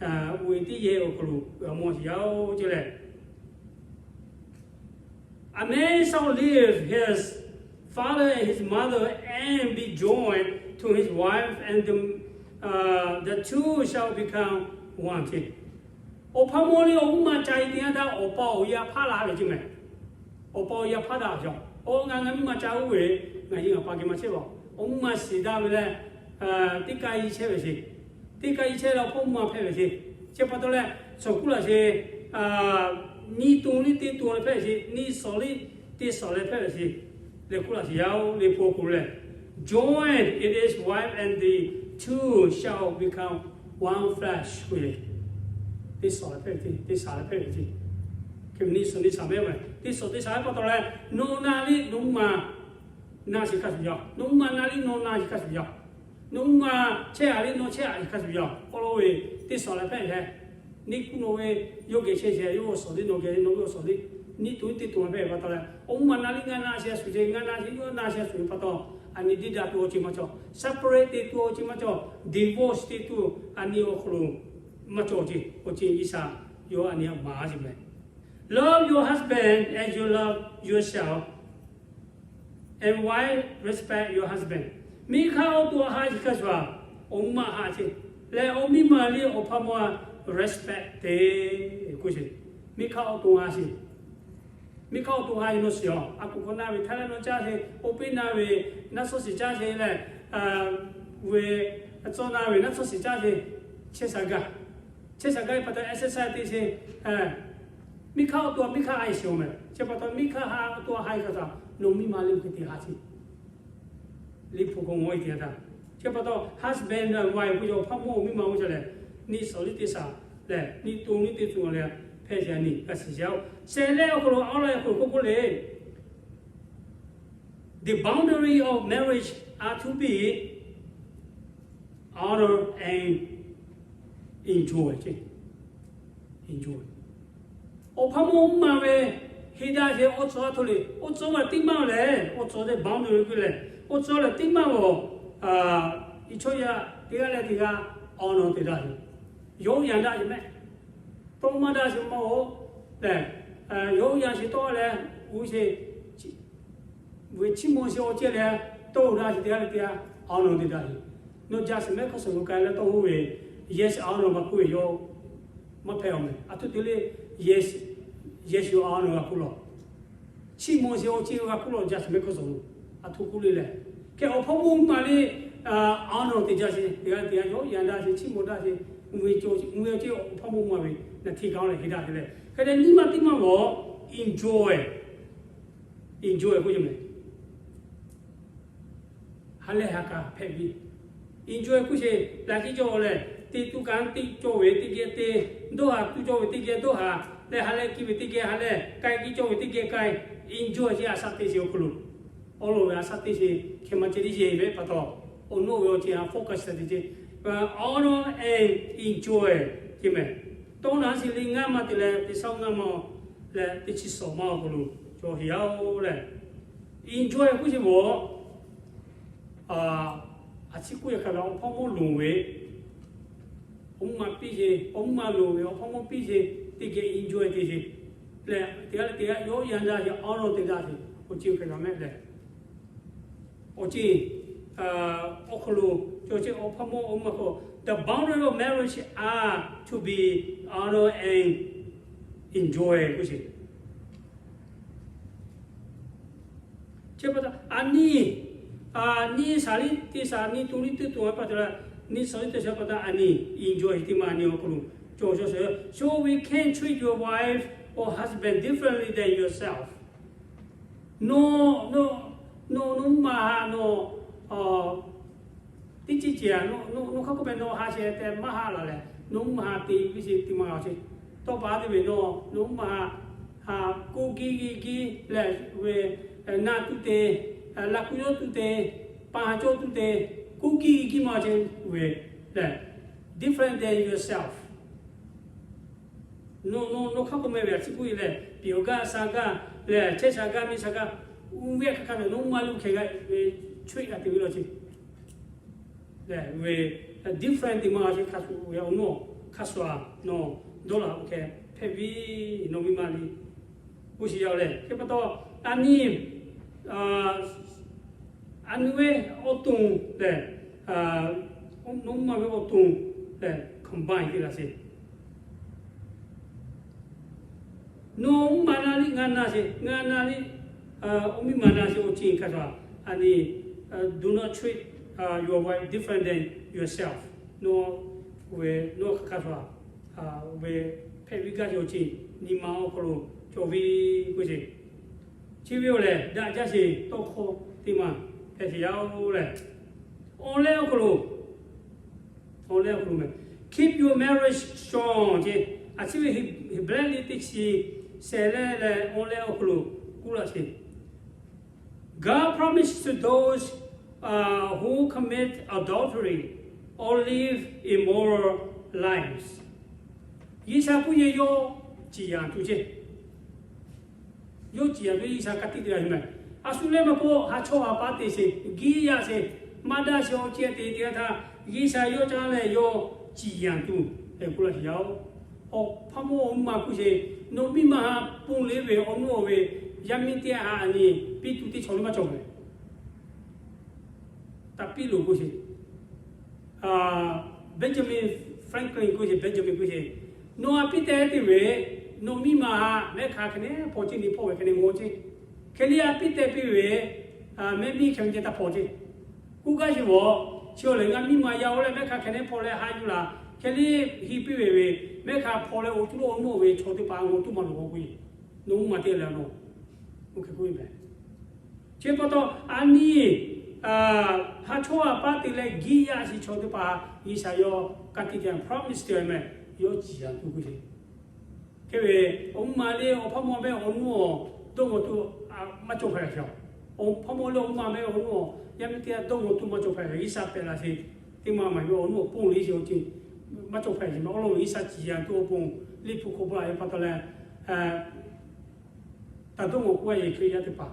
oˇ ve teˇ yehˬ awˬ hk'aw lo g'a mawˇ ce yaˇ oˬ ce lehˬ. A man shall leave his father and his mother and be joined to his wife, and the, uh, the two shall become one ce. Awˬ hpawˇ mawˇ le awˬ mvuhˇ ma ca e teˇ yanˇ htaˇ, awˬ pa awˬ yaˇ hpaˇ la ve ce mehˍ. Awˬ pa awˬ yaˇ hpaˇ daꞈ ve, awˬ ngaˬ ngaˬ mvuhˇ ma ca oˇ ve, ngaˬ yaˇ ngaˬ pa geh maˇ chehˇ ve, awˬ mvuhˇ ma shiˍ daꞈ ve leh, teˇ kaˇ yi chehˇ ve ce. Teˇ kaˇ yi chehˇ leh awˬ hpawˇ mawˇ hpehˇ ve ce. Chi pa taw leh, shawˍ kuˉ laꞈ ce, nyiˇ to liˇ teˇ to leh hpehˇ ve ce, nyiˇ shawˍ liˇ teˇ shawˍ leh hpehˇ ve ce. Leh kuˉ laꞈ ce yaˇ oˬ, leh hpu awˬ hk'aw lo lehˬ, join in his wife and the two shall become one flesh k'oˆ ve. Teˇ shawˍ leh hpehˇ ve ce, teˇ shaˍ leh hpehˇ ve ce. Hk'e nyiˇ shawˍ nyiˇ shaˍ mehˍ ve, teˇ shawˍ teˇ shaˍ ve pa taw leh, nawˬ na liˇ nawˬ mvuhˇ ma na shiˍ hk'a shuˍ yaˇ, nawˬ mvuhˇ ma na liˇ nawˬ na shiˍ hk'a shuˍ yaˇ, nawˬ mvuhˇ ma chehˇ a liˇ nawˬ chehˇ a shiˍ hk'a shuˍ yaˇ k'oˆ lo ve, teˇ shawˍ leh hpehˇ ve ce. Nyiˇ kuˉ nawˬ ve yawˇ geh chehˇ ce, yawˇ ve awˬ shawˍ liˇ nawˬ geh nawˬ ve awˬ shawˍ liˇ, nyiˇ to teˇ to hpehˇ ve pa taw leh, awˬ mvuhˇ ma na liˇ ngaˬ na shiˍ a shuˍ ce, ngaˬ na shiˍ yawˇ na shiˍ a shuˍ ve pa taw, a nyi deˇ daꞈ tuˬ awˬ ceuˬ maˇ cawˬ, separate te tuˬ awˬ ceuˬ maˇ cawˬ, divorce te tuˬ a nyi awˬ hk'aw lo maˇ cawˬ ce. Awˬ ceuˬ G'uiˬsha yawˇ a nyi maˍ a ce mehˍ. Love your husband as you love yourself. And wife, respect your husband. Miˇ hk'aˇ awˬ to ha shiˍ hk'a shuˍ a, awˬ mvuhˇ ma ha ce leh, awˬ miˇ ma liˇ awˬ hpawˇ mawˇ respect te k'oˆ ce. Miˇ hk'aˇ awˬ to ha shiˍ, miˇ hk'aˇ awˬ to ha shiˍ nawˬ shiˍ a, a kuˬ hk'aw na ve htaˇ leh nawˬ caˇ ce, oˇ peˇ na ve naˆ tsuhˇ shiˍ caˇ ce leh, ve tcuh na ve naˆ tsuhˇ shiˍ caˇ ce, chehˇ sha gaˇ, chehˇ sha gaˇ ve pa taw exercise te ce, Miˇ hk'aˇ awˬ to a miˇ hk'aˇ ha e shiˍ-oˬ mehˍ. Chi pa taw miˇ hk'aˇ ha awˬ to a ha e hk'a htaꞈ nawˬ miˇ ma le hk'e te ha chi. Liꞈ hpu k'o ngaw e teˇ yanˇ htaˇ, chi pa taw husband and wife k'oˆ yaw hpaˇ mawˇ awˬ miˇ ma oˇ ca lehˬ, niˆ sawˍ liˇ teˇ saˍ lehˬ, niˆ to niˆ teˇ to lehˬ, hpehˇ yaꞈ nyi g'a shiˍ yaˇ-oˬ. Shehˍ leh awˬ hk'aw lo awˬ lawn awˬ hk'aw lo k'oˆ k'oˆ le, the boundary of marriage are to be honor and enjoy. Enjoy. Awˬ hpaˇ mawˇ mvuhˇ maˬ ve heˆ daꞈ ve awˬ tcuhˉ a htoꞈ le, awˬ tcuhˉ ve teˇ maˇ lehˬ, awˬ tcuhˉ ve boundary k'oˆ leh, awˬ tcuhˉ lehˬ teˇ maˇ lawˬ, i chaw yaˇ teˇ g'aˇ leh teˇ g'aˇ awˬ naw te daꞈ ve, yawˇ yanˇ daꞈ ve mehˆ. Tawˇ maˇ daꞈ sheˍ maˇ-oˬ lehˬ, yawˇ yanˇ sheˍ tawˆ leh, uˉ sheˍ, ve chiˇ mvuh sheˍ awˬ cehˇ leh, tawˇ daꞈ sheˍ teˇ g'aˇ leh teˇ g'aˇ awˬ naw te daꞈ ve. Nawˬ jaˇ sheˍ mehˆ hk'aˇ suh lo k'ai leh tawˇ oˇ ve, yes, awˬ naw maˇ k'oˆ ve yawˇ maˇ hpehꞈ-oˬ mehˍ. A htoꞈ te le, yes, yes, awˬ naw g'a k'oˆ lawˬ. Chiˇ mvuh sheˍ awˬ cehˇ g'a k'oˆ lawˬ, jaˇ sheˍ mehˆ hk'aˇ suh lo. A htoꞈ k'oˆ le lehˬ, hk'e awˬ hpaˇ mawˇ mvuhˇ maˬ le, awˬ naw te jaˇ sheˍ teˇ g'aˇ leh teˇ g'aˇ yawˇ yanˇ daꞈ sheˍ, chiˇ mvuh daꞈ sheˍ, mvuhˇ ve cawˇ, mvuhˇ ve awˬ cehˇ awˬ hpaˇ mawˇ mvuhˇ maˬ ve naˬ hteˇ kaꞈ leh heˆ daꞈ ve lehˬ, hk'e te nyiˇ maˇ teˇ maˇ g'awˬ, enjoy, enjoy k'oˆ ve mehˍ. Ha lehˬ ha kaꞈ hpehꞈ ve, enjoy k'oˆ sheˍ. Laꞈ kiˇ cawˇ lehˬ, teˇ tuˇ kaꞈ teˇ cawˇ ve teˇ geh te, dawˇ haˍ tuˇ cawˇ ve teˇ geh dawˇ haˍ leh, ha lehˬ kiˇ ve teˇ geh ha lehˬ, k'ai kiˇ cawˇ ve teˇ geh k'ai, enjoy sheˍ a shaꞈ teˇ sheˍ awˬ hk'aw lo. Awˬ lawn ve a shaꞈ teˇ sheˍ hk'e maˇ ceh tiˉ yeˬ ve pa taw, awˬ naw ve awˬ cehˇ a focus te ce, awˬ naw, enjoy ce mehˍ. Tawˇ naˉ sheˍ le ngaˇ maˇ te leh teˇ shaˉ ngaˇ maˇ leh teˇ chi suhˍ maˇ awˬ hk'aw lo cawˬ heˍ yaˇ-oˬ lehˬ, enjoy k'oˆ sheˍ bawˬ, a ciˉ k'oˆ yaꞈ hk'aˇ ve awˬ hpaˇ mawˇ lonˍ ve, awˬ mvuhˇ maˬ piˇ sheˍ, awˬ mvuhˇ maˬ lonˍ ve awˬ hpaˇ mawˇ piˇ sheˍ, teˇ geh enjoy te sheˍ lehˬ, teˇ g'aˇ leh teˇ g'aˇ yawˇ yanˇ daꞈ sheˍ, awˬ naw te daꞈ sheˍ, awˬ cehˇ hk'e g'a mehˆ lehˬ, awˬ cehˇ awˬ hk'aw lo cawˬ ce awˬ hpaˇ mawˇ awˬ mvuhˇ maˬ k'o, the boundary of marriage are to be honor and enjoy k'oˆ sheˍ. Chi pa taw a nyi, a nyi shaˍ liˇ teˇ shaˍ, nyi to liˇ teˇ to pa taw, nyi shaˍ liˇ teˇ shaˍ pa taw a nyi enjoy teˇ maˇ a nyi awˬ hk'aw lo cawˬ cawˬ sheˍ. So we can treat your wife or husband differently than yourself. Nawˬ, nawˬ, nawˬ mvuhˇ maˬ ha nawˬ, teˇ ceuˬ ceuˬ a, nawˬ hk'aˇ k'oˆ meh nawˬ ha sheh tehꞈ maˇ haˆ laˬ lehˬ, nawˬ mvuhˇ maˬ ha te ve sheˍ teˇ maˇ g'a sheˍ. Tawˇ pa te ve nawˬ, nawˬ mvuhˇ maˬ ha, ha k'oˆ giˇ giˇ giˇ leh ve, na tuˬ te, laꞈ kuˬ yawˇ tuˬ te, paˍ cawˇ tuˬ te, k'oˆ giˇ giˇ maˇ g'a sheˍ ve lehˬ, different than yourself. Nawˬ, nawˬ, nawˬ hk'aˇ k'oˆ meh ve a ciˉ k'oˆ e lehˬ, piˍ awˬ gaˇ sha gaˇ lehˬ, chehˇ sha gaˇ miˇ sha gaˇ, uˉ ve hk'aˇ hk'aˇ ve nawˬ mvuhˇ maˬ lo hk'e g'a ve, choice g'a te ve law ce lehˬ ve, different teˇ maˇ g'a sheˍ hk'a shuˍ ve awˬ nawˬ hk'a shuˍ a nawˬ dawˇ laˬ k'o hk'e hpehꞈ ve, nawˬ miˇ ma le k'oˆ sheˍ yaˇ lehˬ. Chi pa taw a nyi, a nyi ve awˬ to lehˬ, nawˬ mvuhˇ maˬ ve awˬ to lehˬ combine te laˇ sheˍ. Nawˬ mvuhˇ maˬ na liˇ ngaˬ na sheˍ, ngaˬ na liˇ awˬ miˇ maˬ na sheˍ, awˬ ceuˬ hk'a shuˍ a nyi, do not treat your wife different than yourself. Nawˬ ve, nawˬ hk'a shuˍ a ve hpehꞈ ve gaˇ sheˍ awˬ ceuˬ nyi ma awˬ hk'aw lo cawˬ ve k'oˆ sheˍ. Chi ve awˬ lehˬ daꞈ jaˇ sheˍ tawˇ hkawˇ teˇ maˬ hpehꞈ sheˍ yaˇ-oˬ lehˬ, awˬ leh awˬ hk'aw lo, awˬ leh awˬ hk'aw lo meh, keep your marriage strong ce. A ciˉ ve Heˍbrehˇ liꞈ teˇ chi shehˍ leh leh awˬ leh awˬ hk'aw lo k'oˆ laˇ sheˍ. God promised to those who commit adultery or live immoral lives. G'uiˬsha k'oˆ yehˬ yawˇ ciˍ yanˍ tuˬ ce. Yawˇ ciˍ yanˍ tuˬ G'uiˬsha ka tiꞈ te g'a ve meh. A shu leh maˇ k'oˆ, ha chawˇ ha pa te sheˍ, giˇ yaˇ sheˍ, maˇ daꞈ sheˍ awˬ ceuˬ te te g'a htaˇ, G'uiˬsha yawˇ caˇ leh yawˇ ciˍ yanˍ tuˬ k'oˆ laˇ sheˍ yaˇ-oˬ. Awˬ hpaˇ mawˇ mvuhˇ maˬ k'oˆ sheˍ, nawˬ miˇ ma ha ponˬ le ve awˬ nuˇ awˬ ve yaˇ miˇ teˇ ha a nyi piˇ tuˬ teˇ chaw le maˇ cawˬ ve. Taˇ piˇ loˬ k'oˆ sheˍ. Benjamin Franklin k'oˆ sheˍ, Benjamin k'oˆ sheˍ, nawˬ a piˇ teh piˇ ve, nawˬ miˇ ma ha mehˆ hk'a hk'e ne hpawˇ ce, ni hpawˇ ve hk'e ne maw ce. Hk'e le a piˇ teh piˇ ve, mehˆ miˇ hk'e ve ce taˇ hpawˇ ce. K'oˆ gaˇ sheˍ bawˬ, chi awˬ lehˬ ngaˬ miˇ ma yaˇ-oˬ leh mehˆ hk'a hk'e ne hpawˇ leh ha yuˬ laˬ. Hk'e le, hiˇ piˇ ve ve, mehˆ hk'a hpaw leh awˬ tuˉ lo awˬ nuˉ ve chaw teˇ hpaˍ ngaˬ awˬ tuˉ maˇ loˍ k'oˆ ve, nawˬ mvuhˇ maˬ teˇ g'aˇ leh nawˬ, oˇ hk'e k'oˆ ve meh. Chi pa taw, a nyiˇ, ha chawˇ a paˉ te leh giˇ yaˇ chi chaw teˇ hpaˍ G'uiˬsha yawˇ ka tiꞈ te promise te ve meh, yawˇ ciˍ yanˍ tuˬ k'oˆ ve. Hk'e ve, awˬ mvuhˇ maˬ le awˬ hpawˇ mawˇ meh awˬ nuˉ awˬ dawˇ ngaw tuˬ maˇ cawˬ hpehꞈ ve. Awˬ hpawˇ mawˇ le awˬ mvuhˇ maˬ meh awˬ nuˉ awˬ yaˇ miˇ teˇ g'aˇ dawˇ ngaw tuˬ maˇ cawˬ hpehꞈ ve. G'uiˬsha pehꞈ laˬ sheˍ teˇ maˬ maˬ ve awˬ nuˉ awˬ pon le sheˍ awˬ ceuˬ maˇ cawˬ hpehꞈ ve meh. Awˬ lawn G'uiˬsha ciˍ yanˍ tuˬ awˬ pon, Liꞈ hpu hk'aw bon a ve pa taw leh, taˍ dawˇ ngaw k'oˆ a yehˬ Hkriꞈ yaˇ teˇ hpaˍ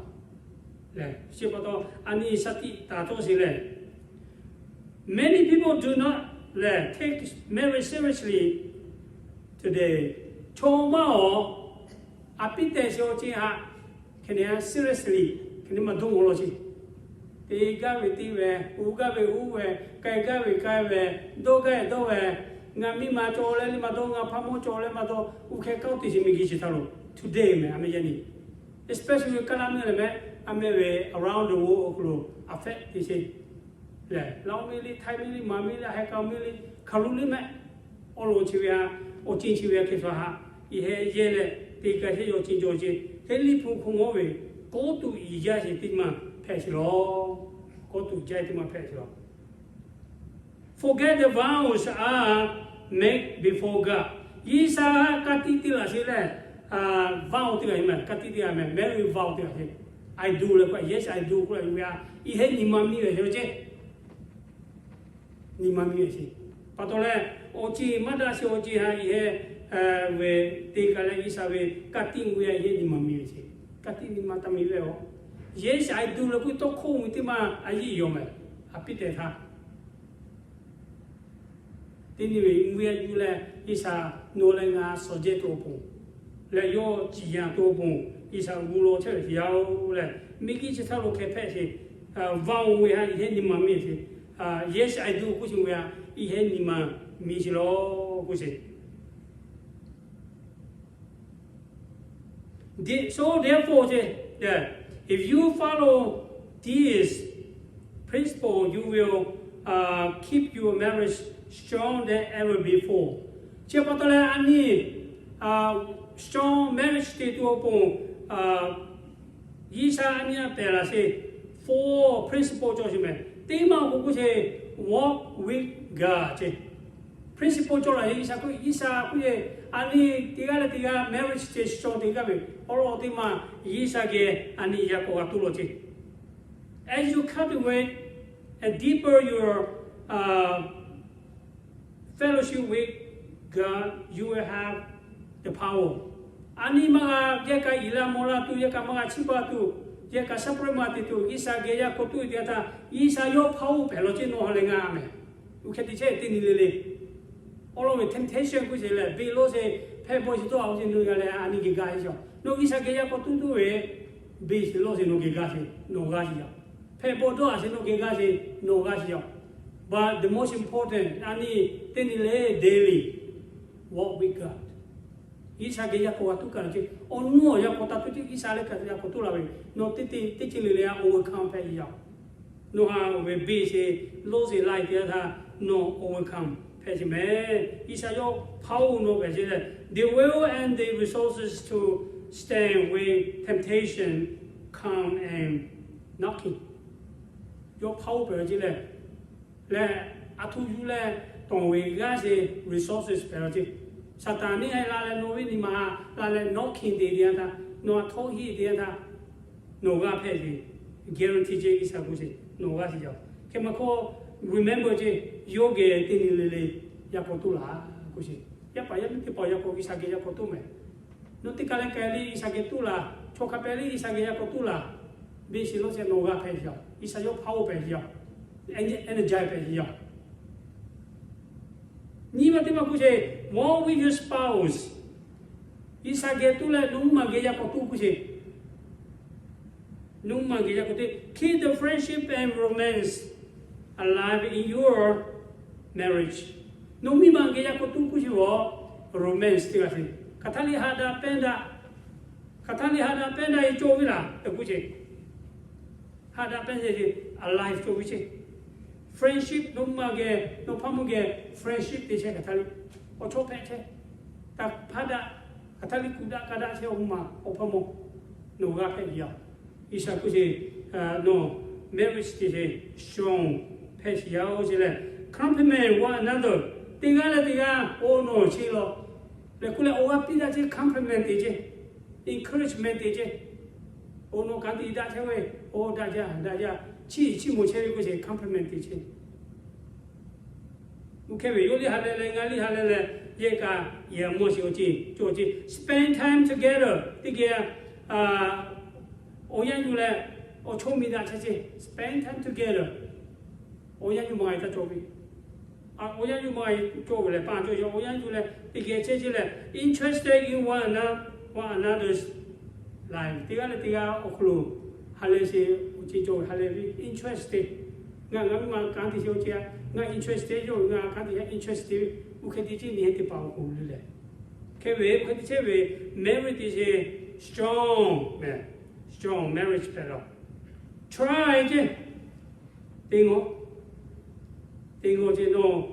lehˬ, chi pa taw a nyiˇ shaˉ tiˆ taˍ tawˆ sheˍ lehˬ, many people do not lehˬ take marriage seriously today. Chaw maˇ awˬ, a piˉ tehˬ sheˍ awˬ ceuˬ haꞈ hk'e ne seriously hk'e ne maˇ dawˇ ngaw law sheˍ. Te gaˇ ve te ve, uˉ gaˇ ve uˉ ve, k'ai gaˇ ve k'ai ve, dawˇ gaˇ ve dawˇ ve, ngaˬ miˇ ma cawˬ leh le maˇ dawˇ, ngaˬ hpawˇ mawˇ cawˬ leh maˇ dawˇ, uˉ hk'e k'aoˆ te sheˍ miˬguiˬ chi htaˇ lo, today meh a meh yaˇ nyi, especially Kaˇlaˇ mehˆ leh meh, a meh ve around the world awˬ hk'aw lo affect te sheˍ lehˬ, Laˇ oˇ miˇ le, Htaiˇ miˇ le, Maˍ miˇ le, Haiˬ kaˬ miˇ le, hk'aˬ lo le meh, awˬ lawn chi ve a, awˬ ceuˬ chi ve a hk'e shuˍ haꞈ, yehˬ heh yehˇ leh te gaˇ sheˍ yawˇ ceuˬ cawˬ ce, hk'e Liꞈ hpu hk'aw mawˇ ve, kawˆ tuˬ iˍ jaˇ sheˍ teˇ maˬ hpehꞈ sheˍ law. Kawˆ tuˬ jaˇ teˇ maˬ hpehꞈ sheˍ law. Forget the vows are made before God. G'uiˬsha ka tiꞈ te laˬ sheˍ lehˬ, vow teˇ g'aˇ meh, ka tiꞈ teˇ g'aˇ meh, marriage vow teˇ g'aˇ sheˍ. I do leh k'o, yes, I do k'oˆ leh ve a, iˉ heh nyi ma miˇ ve sheˍ ceˇ. Nyi ma miˇ ve sheˍ. Pa taw leh, awˬ ceuˬ maˇ daꞈ sheˍ awˬ ceuˬ haꞈ iˉ heh ve te gaˇ leh G'uiˬsha ve ka tiꞈ ve a, iˉ heh nyi ma miˇ ve sheˍ. Ka tiꞈ nyi ma taˇ miˇ ve a, yes, I do leh k'o tawˇ hkawˇ ve teˇ maˬ a yiˇ yawˬ meh, a piˉ tehˬ htaˇ teˇ nyi ve mvuhˇ yaˇ yuˬ leh G'uiˬsha nawˬ leh ngaˬ shawˍ jehˇ tuˬ awˬ pon leh yawˇ ciˍ yanˍ tuˬ awˬ pon G'uiˬsha gu law chehˇ ve teˇ yanˇ-oˬ lehˬ, miˬguiˬ chi htaˇ lo hk'e hpehꞈ sheˍ, vow ve haꞈ iˉ heh nyi ma miˇ sheˍ. Yes, I do k'oˆ sheˍ ve a, iˉ heh nyi ma miˇ sheˍ law k'oˆ sheˍ. So therefore, if you follow this principle, you will keep your marriage strong than ever before. Chi pa taw leh a nyi strong marriage te tuˬ awˬ pon G'uiˬsha a nyi a pehˬ laˬ sheˍ, four principle cawˬ sheˍ meh. Teˇ maˬ k'o k'oˆ sheˍ, walk with God ce. Principle cawˬ laˬ sheˍ G'uiˬsha k'oˆ, G'uiˬsha k'oˆ ve, a nyi teˇ g'aˇ leh teˇ g'aˇ marriage te strong te gaˇ ve awˬ lawn teˇ maˬ G'uiˬsha geh a nyi yaꞈ k'awꞈ g'a tuˬ law ce. As you cultivate and deeper your fellowship with God, you will have the power. A nyi maˇ g'a yehˇ kaꞈ iˉ laˇ mawˬ laˇ tuˬ, yehˇ kaꞈ maˇ g'a chiˇ baˬ tuˬ, yehˇ kaꞈ shaˉ pawehˇ maˇ te tuˬ, G'uiˬsha geh yaˇ k'awꞈ tuˬ ve teˇ yanˇ htaˇ, G'uiˬsha yawˇ hpawˇ-oˬ pehˬ law ce nawˬ ha leh ngaˬ meh. Uˉ hk'e te chehˇ teˇ nyi le le. Awˬ lawn ve temptation k'oˆ sheˍ lehˬ, beˬ lawˇ sheˍ hpehꞈ bawˆ sheˍ dawˇ a ve ce nawˬ g'a leh a nyi geh gaˇ sheˍ yaˇ. Nawˬ G'uiˬsha geh yaˇ k'awꞈ tuˬ tuˬ ve, beˬ sheˍ lawˇ sheˍ nawˬ geh gaˇ sheˍ, nawˬ g'a sheˍ yaˇ. Hpehꞈ bawˆ dawˇ a sheˍ nawˬ geh gaˇ sheˍ, nawˬ g'a sheˍ yaˇ. But the most important, a nyi teˇ nyi le daily walk with God. G'uiˬsha geh yaˇ k'awꞈ g'a tuˬ kaꞈ le ce, awˬ nuˉ awˬ yaˇ k'awꞈ taˇ tuˬ ce, G'uiˬsha leh kaꞈ yaˇ k'awꞈ tuˬ laˇ ve, nawˬ teˇ ceuˬ le le a overcome hpehꞈ sheˍ yaˇ. Nawˬ ha ve beˬ sheˍ lawˇ sheˍ lai teˇ yanˇ htaˇ, nawˬ overcome hpehꞈ sheˍ meh. G'uiˬsha yawˇ hpawˇ-oˬ nawˬ hpehꞈ sheˍ leh, the will and the resources to stand with temptation come and knocking. Yawˇ hpawˇ-oˬ pehˬ ve ce leh, leh a htoꞈ yuˬ leh tawˬ ve g'aˇ sheˍ resources pehˬ law ce. Saˍtanˍ neˇ haiˬ la leh nawˬ ve nyi ma la leh nawˬ hkiˬ te teˇ yanˇ htaˇ, nawˬ a htoꞈ hiˆ teˇ yanˇ htaˇ, nawˬ g'a hpehꞈ ve guarantee ce G'uiˬsha k'oˆ sheˍ, nawˬ g'a sheˍ yaˇ. Hk'e maˇ hkawˇ remember ce, yawˇ geh teˇ nyi le le yaˇ k'awꞈ tuˬ laˇ k'oˆ sheˍ. Yaˇ paˍ yaˇ miˇ teˇ hpaˍ yaˇ k'awꞈ G'uiˬsha geh yaˇ k'awꞈ tuˬ meh. Nawˬ teˇ kaˬ leh kaˬ le G'uiˬsha geh tuˬ laˇ, chaw hk'a pehꞈ le G'uiˬsha geh yaˇ k'awꞈ tuˬ laˇ, beˬ sheˍ lawˇ sheˍ nawˬ g'a hpehꞈ sheˍ yaˇ. G'uiˬsha yawˇ hpawˇ-oˬ pehˬ sheˍ yaˇ. Energy pehˬ sheˍ yaˇ. Nyi ma teˇ maˬ k'oˆ sheˍ, walk with your spouse. G'uiˬsha geh tuˬ leh nawˬ mvuhˇ maˬ geh yaˇ k'awꞈ tuˬ k'oˆ sheˍ. Nawˬ mvuhˇ maˬ geh yaˇ k'awꞈ tuˬ, keep the friendship and romance alive in your marriage. Nawˬ mvuhˇ maˬ geh yaˇ k'awꞈ tuˬ k'oˆ sheˍ ve, romance teˇ g'aˇ sheˍ. Hk'aˬ htaˇ le haꞈ daꞈ pehnˇ daꞈ, hk'aˬ htaˇ le haꞈ daꞈ pehnˇ daꞈ e cawˬ ve laˬ tehꞈ k'oˆ sheˍ. Haꞈ daꞈ pehnˇ daꞈ alive cawˬ ve ce. Friendship, nawˬ ma geh nawˬ hpaˇ mawˇ geh friendship te chehˇ hk'aˬ htaˇ le, awˬ chawˇ hpehꞈ chehˇ. Taˇ hpaˇ daꞈ hk'aˬ htaˇ le kuˬ daꞈ ka daꞈ chehˇ, awˬ ma awˬ hpaˇ mawˇ nawˬ g'a hpehꞈ ve yoˬ. G'uiˬsha k'oˆ sheˍ, nawˬ marriage te sheˍ strong hpehꞈ sheˍ yaˇ-oˬ ce lehˬ, compliment one another, teˇ g'aˇ leh teˇ g'aˇ awˬ nawˬ chi law lehˬ k'oˆ leh awˬ g'aˇ piˇ daꞈ chehˇ, compliment te chehˇ, encouragement te chehˇ. Awˬ nawˬ kanˉ te daꞈ chehˇ ve, awˬ daꞈ jaˇ daꞈ jaˇ, chiˇ chiˇ mawˬ chehˇ ve k'oˆ sheˍ, compliment te chehˇ. Oˇ hk'e ve yawˇ liˇ ha leh leh ngaˬ liˇ ha leh leh, yehˬ kaꞈ yehˬ mawˬ sheˍ awˬ ce, cawˬ ce, spend time together teˇ geh awˬ yanˇ yuˬ leh awˬ chawˇ mi daꞈ chehˇ ce, spend time together. Awˬ yanˇ yuˬ ma e taˇ cawˬ ve, awˬ yanˇ yuˬ ma e cawˬ ve lehˬ, pa cawˬ yaˇ awˬ yanˇ yuˬ leh teˇ geh chehˇ ce lehˬ, interested in one another, one another's life, teˇ g'aˇ leh teˇ g'aˇ awˬ hk'aw lo ha leh sheˍ awˬ ce cawˬ ve, ha leh ve interest te. Ngaˬ ngaˬ miˇ ma kanˉ te sheˍ awˬ ce, ngaˬ interest te cawˬ ve, ngaˬ kanˉ te yaˇ interest te ve, oˇ hk'e te ce nyi heˆ teˇ hpaˍ awˬ hk'aw lo le. Hk'e ve hk'e te chehˇ ve marriage te sheˍ strong, strong marriage hpehꞈ law. Try ce, teˇ ngawˬ, teˇ ngawˬ ce nawˬ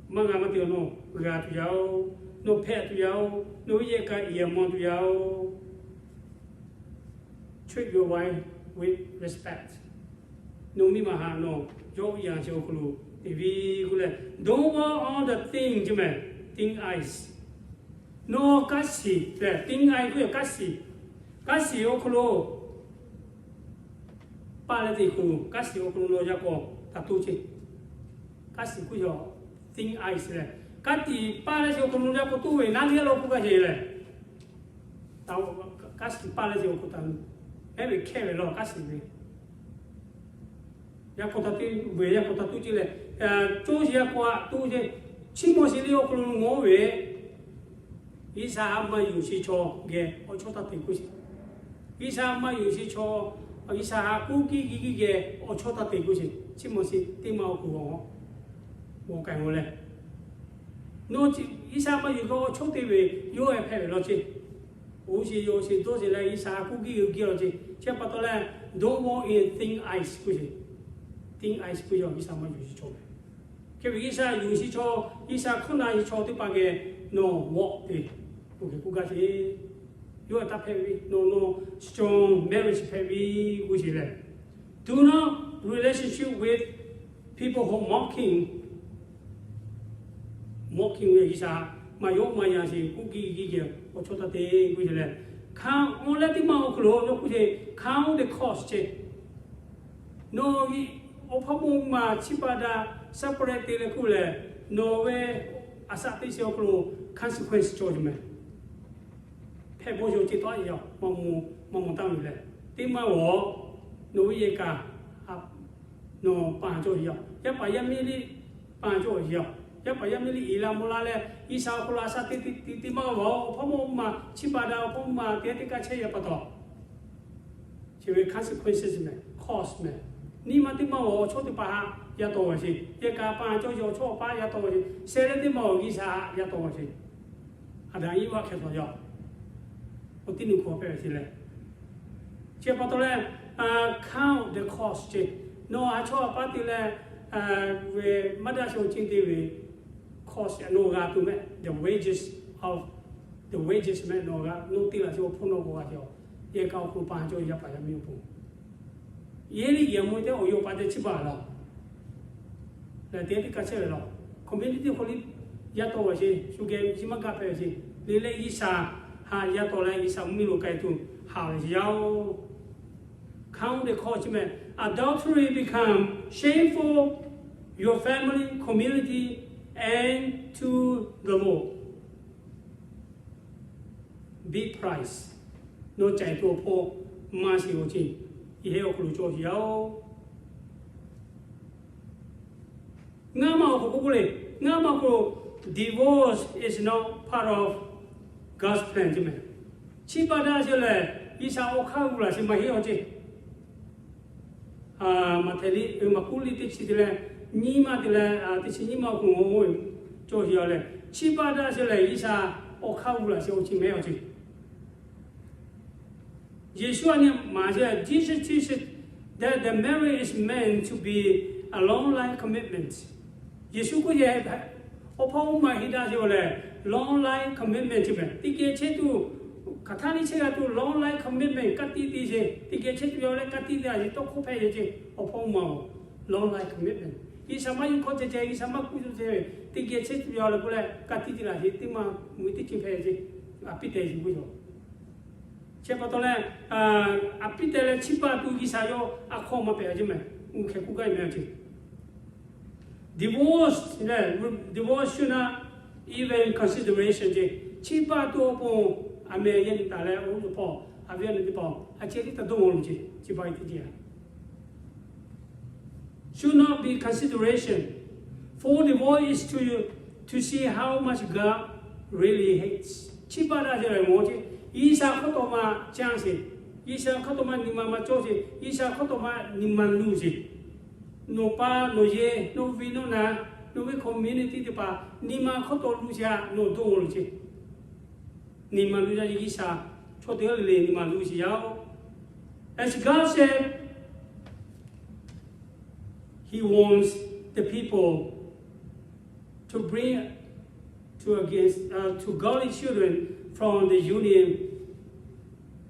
maˇ g'a maˇ te nawˬ g'a tuˬ yaˇ-oˬ, nawˬ hpehꞈ tuˬ yaˇ-oˬ, nawˬ ve yehˬ kaꞈ yehˬ mawˬ tuˬ yaˇ-oˬ. Treat your wife with respect. Nawˬ miˇ ma htaꞈ nawˬ yawˇ yanˇ chi awˬ hk'aw lo te ve k'oˆ leh, don't want all the thing ce mehˍ, thin ice. Nawˬ kaˉ shiˍ lehˬ, thin ice k'oˆ ve kaˉ shiˍ, kaˉ shiˍ awˬ hk'aw lo paˇ leh te k'o, kaˉ shiˍ awˬ hk'aw lo nawˬ yaˇ k'awꞈ taˍ toˇ ce. Kaˉ shiˍ k'oˆ ve thin ice lehˬ, kaˉ tiꞈ paˇ leh sheˍ awˬ hk'aw lo nawˬ yaˇ k'awꞈ toˇ ve naˉ leh law k'oˆ gaˇ sheˍ lehˬ, kaˉ shiˍ paˇ leh sheˍ awˬ hk'aw taˍ, hehˉ ve hkehˇ ve law kaˉ shiˍ ve yaˇ k'awꞈ taˍ te ve, yaˇ k'awꞈ taˍ toˇ ce lehˬ, cawˇ sheˍ yaˇ k'awꞈ toˇ ce, chi mawˬ sheˍ le awˬ hk'aw lo mawˬ ve G'uiˬsha haꞈ maˇ yonˍ sheˍ chaw geh awˬ chawˇ taˇ te k'oˆ sheˍ. G'uiˬsha maˇ yonˍ sheˍ chaw, G'uiˬsha haꞈ k'oˆ kiˇ kiˇ kiˇ geh awˬ chawˇ taˇ te k'oˆ sheˍ. Chi mawˬ sheˍ teˇ ma awˬ hk'aw lo g'awˬ k'ai-oˬ leh, nawˬ G'uiˬsha maˇ yonˍ k'o awˬ chawˇ te ve yawˇ ehˉ hpehꞈ ve law ce. Oˇ sheˍ yawˇ sheˍ dawˇ sheˍ leh G'uiˬsha haꞈ k'oˆ kiˇ g'uiˬ kiˇ law ce. Chi pa taw leh, don't walk in thin ice k'oˆ sheˍ. Thin ice k'oˆ ve G'uiˬsha maˇ yonˍ sheˍ chaw ve, hk'e ve G'uiˬsha yonˍ sheˍ chaw, G'uiˬsha hkawˇ na sheˍ chaw teˇ hpaˍ geh nawˬ walk te, oˇ hk'e k'oˆ gaˇ ce. Yawˇ ehˉ taˇ hpehꞈ ve, nawˬ nawˬ strong marriage hpehꞈ ve k'oˆ sheˍ lehˬ, do not relationship with people who mocking, mocking ve G'uiˬsha maˇ yawˆ maˇ yan sheˍ k'oˆ kiˇ kiˇ geh awˬ chawˇ taˇ te k'oˆ sheˍ leh, ka awˬ leh teˇ ma awˬ hk'aw lo nawˬ k'oˆ sheˍ, count the cost ce. Nawˬ awˬ hpawˇ mawˇ ma chi pa daꞈ separate te leh k'oˆ lehˬ, nawˬ ve aˬ shaꞈ teˇ sheˍ awˬ hk'aw lo consequence cawˬ ce mehˍ. Hpehꞈ bawˇ yaw ce taw a yaˇ maˇ mawˬ taˇ ve lehˬ, teˇ maˇ g'awˬ, nawˬ ve yehˬ kaꞈ nawˬ pa cawˬ yaˇ, yaˇ paˍ yaˇ miˇ liˇ pa cawˬ yaˇ, yaˇ paˍ yaˇ miˇ liˇ iˍ la mawˬ la leh G'uiˬsha awˬ hk'aw lo aˬ shaꞈ te te te maˇ g'awˬ, awˬ hpawˇ mawˇ ma chi pa daꞈ awˬ hpawˇ ma te teˇ kaˇ chehˇ yaˇ pa taw, chi ve consequences mehˍ, cost mehˍ. Nyi ma teˇ maˇ g'awˬ awˬ chawˇ teˇ hpaˍ haꞈ yaˇ taw g'a sheˍ. Yehˬ kaꞈ pa cawˬ yaˇ awˬ chawˇ awˬ paˇ yaˇ taw g'a sheˍ. Sheh leh teˇ maˇ g'awˬ G'uiˬsha haꞈ yaˇ taw g'a sheˍ. Aˍdanˍ Eˇvaˆ hk'e taw yaˇ, awˬ tiˉ nuˇ hkawˇ hpehꞈ ve sheˍ lehˬ, chi pa taw leh, count the cost ce. Nawˬ a chawˇ a paˇ te leh ve maˇ daꞈ shawˍ ceh te ve cost nawˬ g'a tuˬ mehˍ, the wages of, the wages mehˍ nawˬ g'a nawˬ te laˬ sheˍ awˬ hpawˇ nawˬ g'a g'a sheˍ. Yehˬ kaꞈ awˬ hk'aw lo pa cawˬ yaˇ paˍ yaˇ miˇ awˬ pon, yehˬ liˇ yehˬ mawˇ teˇ awˬ yaw pa te chi baˬ laˬ lehˬ, teˇ teˇ kaˇ chehˇ ve laˬ. Community hk'aw liˇ yaˇ taw g'a sheˍ, shu geh chi maˇ gaˇ hpehꞈ ve sheˍ. Liˇ leh G'uiˬsha haꞈ yaˇ taw leh G'uiˬsha mvuhˇ miˬ lo k'ai tuˬ haꞈ ve sheˍ yaˇ-oˬ. Count the cost mehˍ, adultery become shameful, your family, community, and to the Lord. Big price. Nawˬ caiˬ tuˬ awˬ hpawˇ maˇ sheˍ awˬ ce, yehˬ awˬ hk'aw lo cawˬ sheˍ yaˇ-oˬ. Ngaˇ maˇ awˬ hk'aw k'oˆ k'oˆ le, ngaˇ maˇ k'o, divorce is not part of God's plan ce mehˍ. Chi pa daꞈ sheˍ lehˬ, G'uiˬsha awˬ hk'aˇ g'uˇ laˬ sheˍ maˇ heˆ awˬ ce. Maꞈhtehˍ liˇ, Maˍkuˆ liˇ teˇ chi te leh nyiˇ maˇ te leh teˇ chi nyiˇ maˇ awˬ hk'aw lo cawˬ sheˍ yaˇ lehˬ, chi pa daꞈ sheˍ lehˬ G'uiˬsha awˬ hk'aˇ g'uˇ laˬ sheˍ awˬ ce mehˍ awˬ ce. Yeˍsuˆ a nyi maˍ sheˍ, Jesus teaches that the marriage is meant to be a long life commitment. Yeˍsuˆ k'oˆ yehˬ, awˬ hpawˇ oˇ ma heˆ daꞈ ce awˬ lehˬ, long life commitment ce mehˬ. Teˇ geh chehˇ tuˬ, hk'aˬ htaˇ liˇ chehˇ g'a tuˬ long life commitment ka tiꞈ te ce. Teˇ geh chehˇ tuˬ yaˇ leh ka tiꞈ te a ce tawˇ hkawˇ hpehꞈ ce. Awˬ hpawˇ oˇ ma long life commitment. G'uiˬsha maˇ yuˬ hkawˇ ceh ceh, G'uiˬsha maˇ kuˇ tuˬ te ve, teˇ geh chehˇ tuˬ yaˇ leh k'oˆ leh ka tiꞈ te la ce teˇ ma mui teˇ ceuˬ hpehꞈ ce. A piˇ teh yuˬ k'oˆ yaw Chi pa taw leh, a piˇ teh leh chiˇ baˆ tuˬ G'uiˬsha yawˇ a hkawˇ maˇ pehꞈ a ce mehˬ. Uˇ hkeh kuˇ gaˇ e mehˬ a ce. Divorce leh, divorce should not even consideration ce. Chiˇ baˆ tuˬ awˬ pon a meh yehˬ nyi taˍ leh oˇ hpawˇ a viˉ a nyi teˇ hpaˍ a ceh tiˉ taˇ dawˇ mawˬ loˬ ce. Chiˇ baˆ e teˇ ceuˬ a should not be consideration. For the world is to, to see how much God really hates. Chiˇ baˆ daꞈ ce lehˬ mawˬ ce. G'uiˬsha hkawˇ tawꞈ ma caˇ sheˍ. G'uiˬsha hkawˇ tawꞈ ma nyi ma maˇ cawˇ sheˍ. G'uiˬsha hkawˇ tawꞈ ma nyi ma luˬ sheˍ. Nawˬ pa nawˬ yehˬ, nawˬ viˉ nawˬ naˍ, nawˬ ve community teˇ hpaˍ nyi ma hkawˇ tawꞈ luˬ sheˍ a, nawˬ dawˇ mawˬ loˬ ce. Nyi ma luˬ yaˇ ce G'uiˬsha chaw teˇ g'aˇ le le nyi ma luˬ sheˍ yaˇ oˬ. As God said, He wants the people to bring to against, uh, to godly children from the union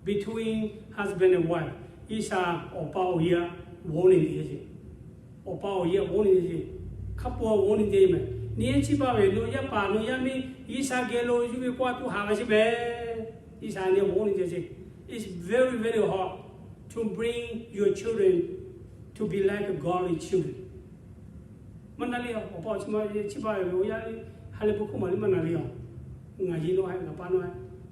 between husband and wife. G'uiˬsha awˬ pa awˬ yaˇ warning te ce. Awˬ pa awˬ yaˇ warning te ce. Hk'a peu-a warning te mehˬ. Nyi ehˉ chiˇ baˆ ve nawˬ yaˇ paˍ nawˬ yaˇ miˇ G'uiˬsha geh lo yuˬ ve k'oˆ a tuˬ haꞈ g'a sheˍ mehˬ. G'uiˬsha nyi warning te ce. It's very, very hard to bring your children to be like a godly children. Maˇ na le, awˬ pa awˬ chi ma chiˇ baˆ ve awˬ yaˇ ha lehˬ bon hkawˇ maˬ le maˇ na le a. Ngaˬ yehˬ nawˬ a, ngaˬ pa nawˬ a,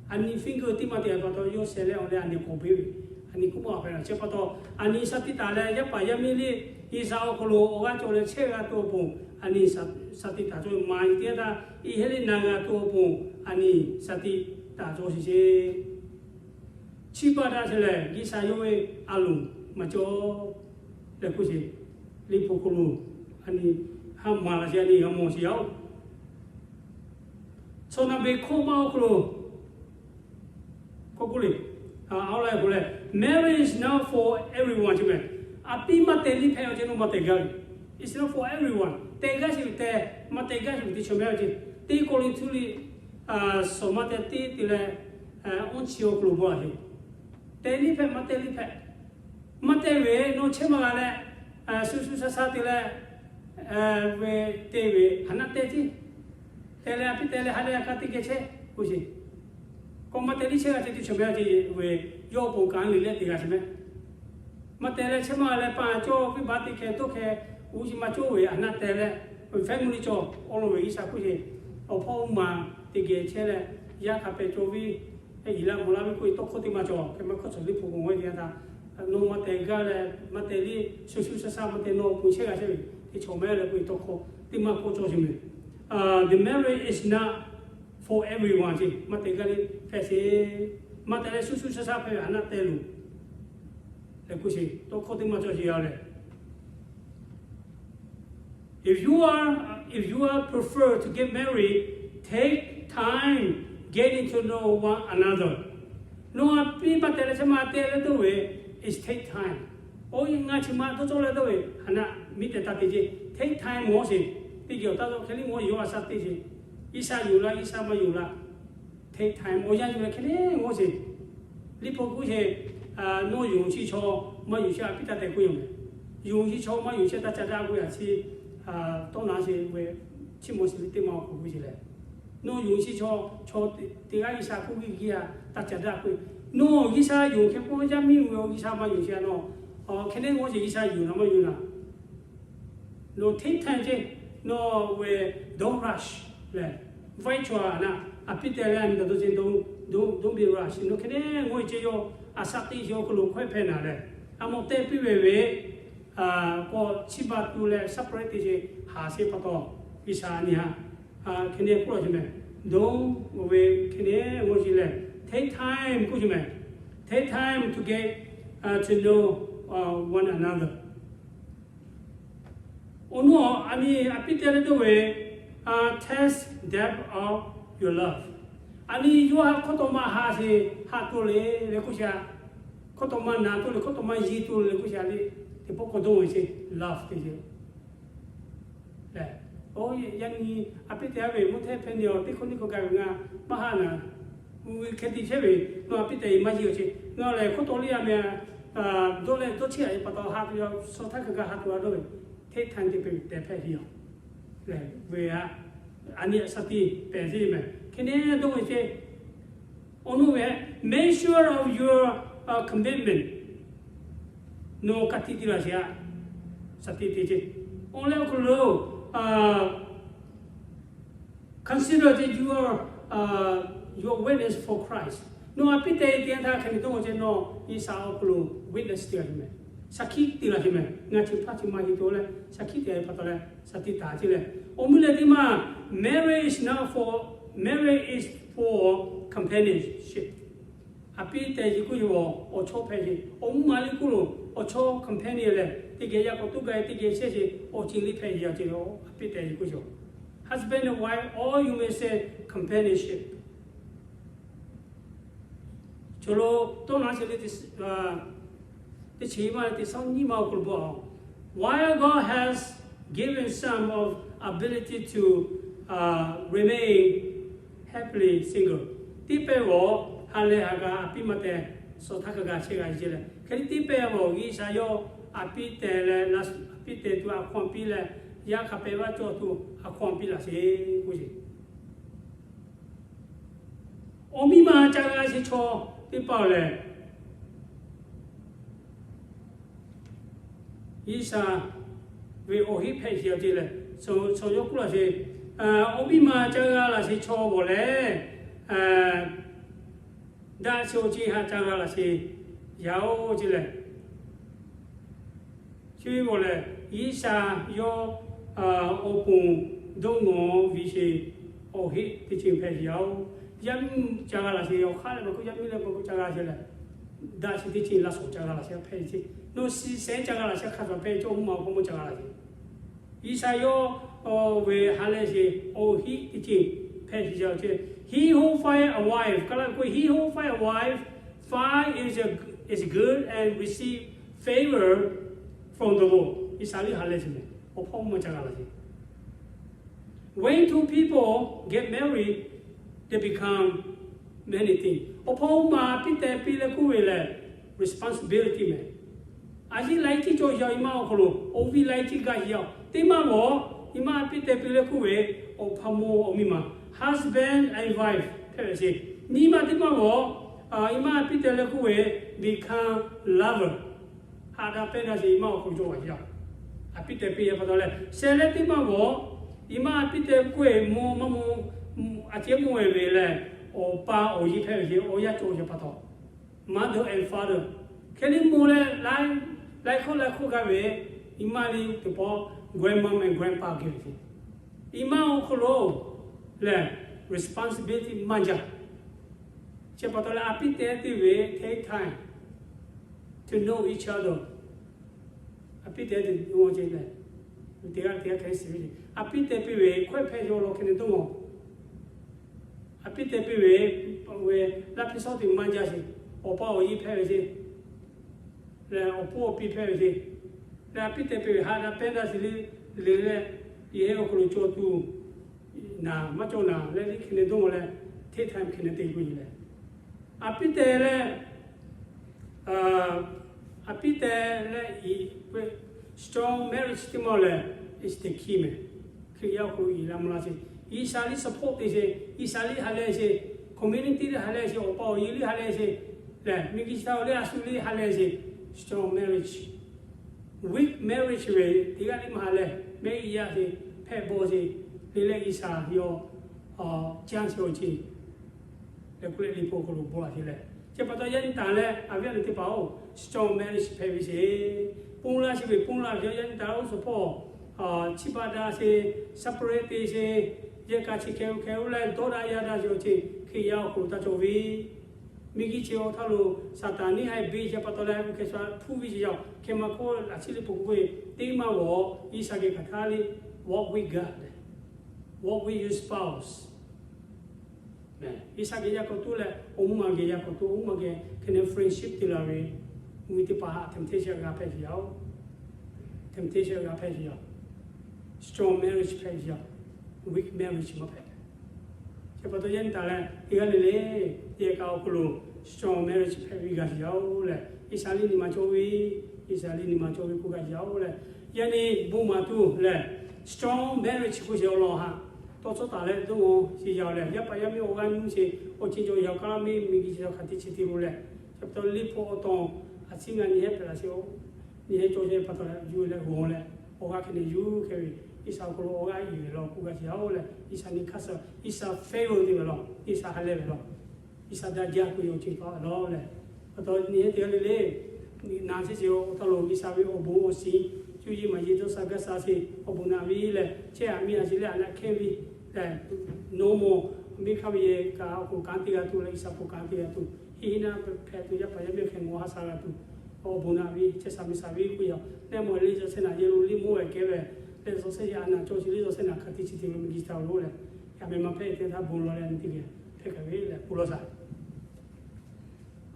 a nyi finger teˇ ma te a pa taw yawˇ sheh leh awˬ leh a nyi k'awꞈ beˇ ve, a nyi kuˇ maˇ a hpehꞈ la. Chi pa taw a nyi shaˍ tiꞈ taˍ leh yaˇ paˍ yaˇ miˇ le, G'uiˬsha awˬ hk'aw lo awˬ g'aˇ cawˬ leh chehˇ g'a tuˬ awˬ pon a nyi shaˍ tiꞈ taˍ cawˇ ve, maˍ teˇ g'aˇ htaˇ i heˆ le na g'a tuˬ awˬ pon a nyi shaˍ tiꞈ taˍ cawˇ sheˍ ce. Chiˇ baˆ daꞈ ce lehˬ G'uiˬsha yawˇ ve a loˍ maˇ cawˇ leh k'oˆ sheˍ. Liꞈ hpu hk'aw lo a nyi haꞈ maˍ la ce a nyi g'a mawˬ sheˍ yaˇ oˬ. Chaw naˍ beˬ hkawˇ maˇ awˬ hk'aw lo k'oˆ k'oˆ le, a, a la k'o leh, marriage is not for everyone ce mehˬ. A piˇ maˇ teh liˇ hpehꞈ a ce nawˬ maˇ teh gaˇ ve. It's not for everyone. Teh gaˇ sheˍ ve teh, maˇ teh gaˇ sheˍ ve teˇ chaw mehˬ a ce. Teˇ Kawˇrenˍhtuˆ liꞈ suhˍ maˇ teh teˇ te leh, awˇ chi awˬ hk'aw lo bawˬ a ce. Teh liˇ hpehꞈ maˇ teh liˇ hpehꞈ, maˇ teh ve nawˬ chehˇ maˇ g'a leh, shu shu sha sha te leh, ve te ve haꞈ naˆ teh tiˉ, teh leh a piˇ teh leh ha leh a ka teˇ geh chehˇ k'oˆ sheˍ. K'awꞈ maˇ teh liˇ chehˇ g'a ce teˇ chaw mehˬ a ce, ve yawˇ awˬ pon kanˉ le leh te g'a sheˍ mehˬ. Maˇ teh leh chehˇ maˇ g'a leh pa cawˇ viˉ baˆ teˇ hkeh toˇ hkeh uˉ chi maˇ cawˇ ve haꞈ naˆ teh leh, family cawˬ awˬ lawn ve G'uiˬsha k'oˆ sheˍ. Awˬ hpawˇ oˇ ma teˇ geh chehˇ leh, yaˇ hk'a pehˍ cawˇ viˉ, ehˉ yiˍ laˇ mawˬ laˇ ve k'oˆ ve tawˇ hkawˇ teˇ maˇ cawˬ. Hk'e maˇ hkawˇ cawˬ liˇ hpu k'o ve teˇ yanˇ htaˇ, nawˬ maˇ teh gaˇ leh maˇ teh liˇ shu shu sha sha maˇ teh nawˬ awˬ pon chehˇ g'a chehˇ ve teˇ chaw mehˬ leh k'oˆ ve tawˇ hkawˇ teˇ maˇ k'awꞈ cawˬ sheˍ mehˬ. The marriage is not for everyone ce. Maˇ teh gaˇ liˇ hpehꞈ sheˍ. Maˇ teh leh shu shu sha sha hpehꞈ ve haꞈ naˆ teh loˬ leh k'oˆ sheˍ. Tawˇ hkawˇ teˇ maˇ cawˬ sheˍ yaˇ leh If you are, if you are prefer to get married, take time getting to know one another. Nawˬ a piˇ maˇ teh leh chehˇ maˇ teh leh dawˇ ve, it's take time. Oˇ ngaˬ chi ma dawˇ cawˇ leh dawˇ ve, haꞈ naˆ miˇ teh taˇ te ce. Take time mawˬ sheˍ. Teˇ geh awˬ taˇ dawˇ hk'e liˇ mawˬ yawˇ a shaꞈ teˇ sheˍ. G'uiˬsha yonˍ la, G'uiˬsha maˇ yonˍ la. Take time awˬ yanˇ yuˬ leh hk'e le mawˬ sheˍ. Liꞈ hpu k'oˆ sheˍ, nawˬ yonˍ chi chaw maˇ yonˍ chi a piˇ taˇ teh k'oˆ yoˬ mehˬ. Yonˍ chi chaw maˇ yonˍ chi taˇ ca daꞈ k'oˆ yaꞈ chi, tawˇ na sheˍ ve, chi mawˬ sheˍ ve teˇ ma awˬ hk'aw k'oˆ sheˍ leh, nawˬ yonˍ chi chaw, chaw teˇ g'aˇ G'uiˬsha k'oˆ ve g'a taˇ ca daꞈ k'oˆ. Nawˬ G'uiˬsha yonˍ hk'e k'oˆ yaˇ miˇ ve G'uiˬsha maˇ yonˍ chi a nawˬ, hk'e le mawˬ sheˍ G'uiˬsha yonˍ la maˇ yonˍ la. Nawˬ take time ce, nawˬ ve don't rush leh, vaiˇ chaw a naˆ a piˇ teh leh a nyi taˍ dawˇ ce, don't, don't be rush. Nawˬ hk'e le mawˬ ce yawˇ a shaꞈ teˇ sheˍ awˬ hk'aw lo hkawehˇ hpehꞈ naˍ leh, a mawˬ teh piˇ ve ve, k'awꞈ chiˇ baˆ tuˬ leh separate te ce, haꞈ sheˍ pa taw, G'uiˬsha nyi haꞈ, hk'e le k'oˆ la ce mehˬ. Don't ve hk'e le mawˬ ce leh, take time k'oˆ ce mehˬ. Take time to get to know one another. Awˬ naw a nyi a piˇ teh leh dawˇ ve, test depth of your love. A nyi yawˇ htaꞈ hkawˇ tawꞈ ma haꞈ sheˍ, haꞈ tuˬ le leh k'oˆ sheˍ a. Hkawˇ tawꞈ ma naˍ tuˬ le, hkawˇ tawꞈ ma yeˬ tuˬ le k'oˆ sheˍ a le. Teˇ pawˆ k'awꞈ dawˇ ve ce, love te ce. Lehˬ, oˇ yaˇ nyi a piˇ tehˬ ve mvuhˇ htehˇ hpehˇ nyi awˬ teˇ hkawˇ nyiˇ hkawˇ gaˬ ve ngaˬ maˇ haˆ naˍ, u ve hkeh tiꞈ chehˇ ve, nawˬ a piˇ tehˬ maˇ yiˇ awˬ chi, ngaˬ lehˬ hk'oˆ taw liˇ a meh, dawˇ leh dawˇ chehˇ a ve pa taw ha tuˬ yaw, suh htaˇ hk'e g'a ha tuˬ a dawˇ ve, hteˇ htaˇ teˇ hpehˇ tehˬ hpehˇ hiˇ a. Lehˬ ve a, a nyi a shaˍ tiꞈ pehˬ teˇ meh, hk'e neˇ dawˇ ve ceh, awˬ nuˇ ve, make sure of your commitment. Nawˬ ka tiꞈ te laˬ sheˍ a, shaˍ tiꞈ te ceh. Awˬ leh awˬ hk'aw lo consider that you are your witness for Christ. Nawˬ a piˇ tehˬ te htaˇ hk'e te dawˇ ceh, nawˬ G'uiˬsha awˬ hk'aw lo witness te laˬ sheˍ meh, shaˍ hkiˆ te laˬ sheˍ meh. Ngaˬ chi hpaˇ chi ma heˆ to leh shaˍ hkiˆ te ve pa taw leh shaˍ tiꞈ taˍ ceh leh, awˬ mvuhˇ leh teˇ maˇ, marriage is not for, marriage is for companionship. A piˇ tehˬ chi kuˇ yoˬ, awˬ chawˇ hpehꞈ ve, awˬ mvuhˇ ma liˇ kuˇ loˬ, awˬ chawˇ companion lehˬ, teˇ geh yaˇ k'awꞈ tuˉ gaˇ ve, teˇ geh chehˇ sheˍ, awˬ ceuˬ liˇ hpehꞈ ve awˬ ceuˬ, a piˇ tehˬ chi kuˇ yoˬ. Husband and wife, or you may say companionship. Chaw lo tawˇ na chi le, teˇ chi maˇ teˇ shawˉ nyiˇ maˇ awˬ hk'aw lo bvuhꞈ a, while God has given some of ability to remain happily single, teˇ pehˇ g'awˬ ha lehˬ ha k'a a piˇ maˇ tehˬ, suh htaˇ hk'a g'a chehˇ g'a ceh leh, hk'e te teˇ pehˇ g'awˬ G'uiˬsha yawˇ a piˇ tehˬ leh, a piˇ tehˬ tuˬ a hkawˇ piˇ leh, yaˇ hk'a pehꞈ vaˇ cawˬ tuˬ a hkawˇ piˇ laˬ sheˍ k'oˆ sheˍ. Awˬ miˇ ma ca g'a sheˍ chaw teˇ hpaˍ lehˬ, G'uiˬsha ve awˬ heˆ hpehꞈ sheˍ a ceh leh, chaw yawˇ k'oˆ laˬ sheˍ, awˬ miˇ ma ca g'a laˬ sheˍ chaw g'awˬ lehˬ, daꞈ chi awˬ ceh haꞈ ca g'a laˬ sheˍ yaˇ oˬ ceh leh, chi ve g'awˬ lehˬ, G'uiˬsha yawˇ awˬ pon dawˇ nawˬ ve sheˍ, awˬ heˆ teˇ ceuˬ hpehꞈ sheˍ yaˇ oˬ. Yaˇ miˇ ca g'a laˬ sheˍ, awˬ hk'aˇ leh maˇ k'oˆ, yaˇ miˇ leh maˇ k'oˆ ca g'a sheˍ leh, daꞈ chi teˇ ceuˬ laꞈ shawˍ ca g'a laˬ sheˍ hpehꞈ ceh. Nawˬ shiˍ shehˍ ca g'a laˬ sheˍ hk'a shuˍ hpehꞈ ceh, awˬ mvuhˇ ma awˬ hk'aw mawˇ ca g'a laˬ sheˍ. G'uiˬsha yawˇ ve ha lehˬ sheˍ, awˬ heˆ teˇ ceuˬ hpehꞈ sheˍ yaˇ oˬ ceh. He who find a wife, ka laˇ ve k'o, he who find a wife find is good and receive favor from the Lord. G'uiˬsha liˇ ha lehˬ sheˍ meh, awˬ hpawˇ mawˇ ca g'a laˬ sheˍ. When two people get married, they become many things. Awˬ hpawˇ ma piˇ tehˬ piˇ leh k'oˆ ve lehˬ, responsibility meh. A ciˉ laiˉ ciˉ cawˬ yaˇ, nyi ma awˬ hk'aw lo awˬ viˉ laiˉ ciˉ gaˇ yaˇ. Teˇ maˇ g'awˬ nyi ma piˇ tehˬ piˇ leh k'oˆ ve, awˬ hpawˇ mawˇ awˬ miˇ ma, husband and wife hpehꞈ ve sheˍ. Nyi ma teˇ maˇ g'awˬ nyi ma piˇ tehˬ leh k'oˆ ve, become lover. Haꞈ daꞈ pehˇ daꞈ sheˍ, nyi ma awˬ hk'aw lo cawˬ yaˇ. A piˇ tehˬ piˇ yaˇ pa taw leh, shehˍ leh teˇ maˇ g'awˬ nyi ma piˇ tehˬ k'oˆ ve, mawˇ maˇ mawˇ, a ciˉ mawˇ ve lehˬ, awˬ pa awˬ yiˇ hpehꞈ ve sheˍ, awˬ yanˇ cawˬ yaˇ pa taw. Mother and father, hk'e liˇ mawˇ leh laiˉ hk'oˆ laiˉ hk'oˆ gaˇ ve, nyi ma liˇ teˇ pawˆ grandma and grandpa geh ve sheˍ. Nyi ma awˬ hk'aw lo lehˬ, responsibility maˇ jaˇ. Chi pa taw leh a piˇ tehˬ piˇ ve, take time to know each other. A piˇ tehˬ piˇ ve, teˇ g'aˇ teˇ g'aˇ hk'e shiˍ ve, a piˇ tehˬ piˇ ve hkawehˇ hpehˇ yaw law hk'e te dawˇ mawˬ. A piˇ tehˬ piˇ ve, laˇ hpiˇ shawˉ teꞈ maˇ jaˇ sheˍ, awˬ pa awˬ yiˇ hpehꞈ ve sheˍ, leh awˬ pon awˬ piˇ hpehꞈ ve sheˍ. Leh a piˇ tehˬ piˇ ve haꞈ daꞈ pehˇ daꞈ sheˍ le, le leh, yehˬ hehˉ awˬ hk'aw lo cawˬ tuˬ naˍ maˇ cawˬ naˍ leh, liˇ hk'e te dawˇ mawˬ leh, take time hk'e te k'oˆ ve lehˬ, a piˇ tehˬ leh, a piˇ tehˬ leh, strong marriage teˇ maˇ lehˬ, is the key meh. Hkriꞈ yaˇ awˬ hk'aw lo iˉ la mvuh la sheˍ, G'uiˬsha liˇ support te sheˍ, G'uiˬsha liˇ ha lehˬ sheˍ, community liˇ ha lehˬ sheˍ, awˬ pa awˬ yiˇ liˇ ha lehˬ sheˍ, lehˬ miˬguiˬ chi htaꞈ awˬ liˇ a shu liˇ ha lehˬ sheˍ, strong marriage. Weak marriage ve teˇ g'aˇ liˇ maˇ ha lehˬ, mehˆ g'uˇ yaˇ sheˍ, hpehꞈ bawˬ sheˍ, le leh G'uiˬsha yawˇ caˇ sheˍ awˬ ceuˬ leh k'oˆ leh, liꞈ hpu awˬ hk'aw lo bvuhꞈ la sheˍ leh, chi pa taw yaˇ nyi taˍ leh, a viˉ a nyi teˇ hpaˍ-oˬ, strong marriage hpehꞈ ve sheˍ. Ponˇ laˇ sheˍ ve ponˇ laˇ ve yaˇ nyi taˍ oˇ support, chiˇ baˆ daꞈ sheˍ, separate te sheˍ, yehˬ kaꞈ chi hkeh oˇ hkeh oˇ leh dawˇ daꞈ yaˇ daꞈ sheˍ awˬ ceuˬ Hkriꞈ yaˇ awˬ hk'aw lo taˇ cawˬ ve, miˬguiˬ chi awˬ htaˇ lo Saˍtanˍ neˇ haiˬ beˬ sheˍ pa taw leh, oˇ hkeh sha hpuˇ ve sheˍ yaˇ, hkeh ma hkawˇ laꞈ chiˉ liˇ pon k'oˆ ve, teˇ maˇ g'awˬ G'uiˬsha geh hk'aˬ htaˇ le, walk with God, walk with your spouse. G'uiˬsha geh yaˇ k'awꞈ tuˉ leh, awˬ mvuhˇ ma geh yaˇ k'awꞈ tuˉ, awˬ mvuhˇ ma geh hk'e ne friendship te la ve, mvuhˇ miˬ teˇ hpaˍ htaꞈ temptation g'a hpehˇ sheˍ yaˇ-oˬ. Temptation g'a hpehˇ sheˍ yaˇ. strong marriage hpehꞈ ve yoˬ. Weak marriage maˇ hpehꞈ. Chi pa taw yaˇ nyi taˍ leh teˇ g'aˇ le le, yehˬ kaꞈ awˬ hk'aw lo strong marriage hpehꞈ ve g'a shiˍ yaˇ-oˬ leh, G'uiˬsha liˇ nyi ma cawˇ ve, G'uiˬsha liˇ nyi ma cawˇ ve k'oˆ g'a shiˍ yaˇ-oˬ leh, yaˇ nyi bon maˍ tuˬ leh, strong marriage k'oˆ sheˍ awˬ lawn haꞈ tawˇ cawˇ taˍ leh dawˇ ngaw shiˍ yaˇ-oˬ leh, yaˇ paˍ yaˇ miˇ awˬ g'aˇ nuˇ sheˍ awˬ ceuˬ cawˬ yaˇ-oˬ, kaˇ laˇ miˇ miˬ guiˬ chi hk'aˬ te chi te lo leh, chi pa taw liˇ hpawˇ awˬ taw a ciˉ ngaˬ nyi hehˉ hpehꞈ la sheˍ-oˬ. Nyi hehˉ cawˇ sheˍ pa taw leh yuˬ leh g'aw leh, awˬ g'aˇ hk'e nehˬ yuˬ hk'e ve, G'uiˬsha awˬ hk'aw lo awˬ g'aˇ yuˬ ve law k'oˆ g'a shiˍ yaˇ-oˬ leh, G'uiˬsha nyi hk'aˇ suh, G'uiˬsha favorite ve law, G'uiˬsha ha lehˬ ve law, G'uiˬsha daꞈ jaˇ k'oˆ ve awˬ ceuˬ pa law leh, pa taw nyi hehˉ teˇ g'aˇ le le, na sheˍ sheˍ awˬ htaˇ lo G'uiˬsha ve awˬ bon awˬ shiˍ, cuˇ yiˍ maˍ yiˍ dawˇ sha gaˇ sha sheˍ awˬ bon naꞈ ve leh, chehˇ aꞈ miˇ a shiˍ leh aꞈ naˆ hkehˇ ve leh, nawˬ mawˬ miˇ hk'aˇ ve yehˬ kaꞈ awˬ hk'aw lo kanˉ te g'a tuˬ leh, G'uiˬsha hpawˇ kanˉ te g'a tuˬ, hiˆ hiˆ naˆ hpehꞈ tuˬ, yaˇ paˍ yaˇ miˇ hk'e ngaw ha sha g'a tuˬ, awˬ bon naꞈ ve chehˇ sha miˬ sha ve k'oˆ yaˇ, neˇ mawˬ le zawˬ shehˍ naꞈ yehˬ lo liˇ mawˇ ehˍ kehˉ ve, leh zawˬ shehˍ yaˇ a naˬ cawˇ sheˍ le zawˬ shehˍ naꞈ hk'aˬ te chi te lo miˬ guiˬ htaꞈ lo leh, yaˇ meh maˇ hpehꞈ te htaˇ bon law leh nyi teˇ geh hpehꞈ kaꞈ ve leh bon law shaˍ.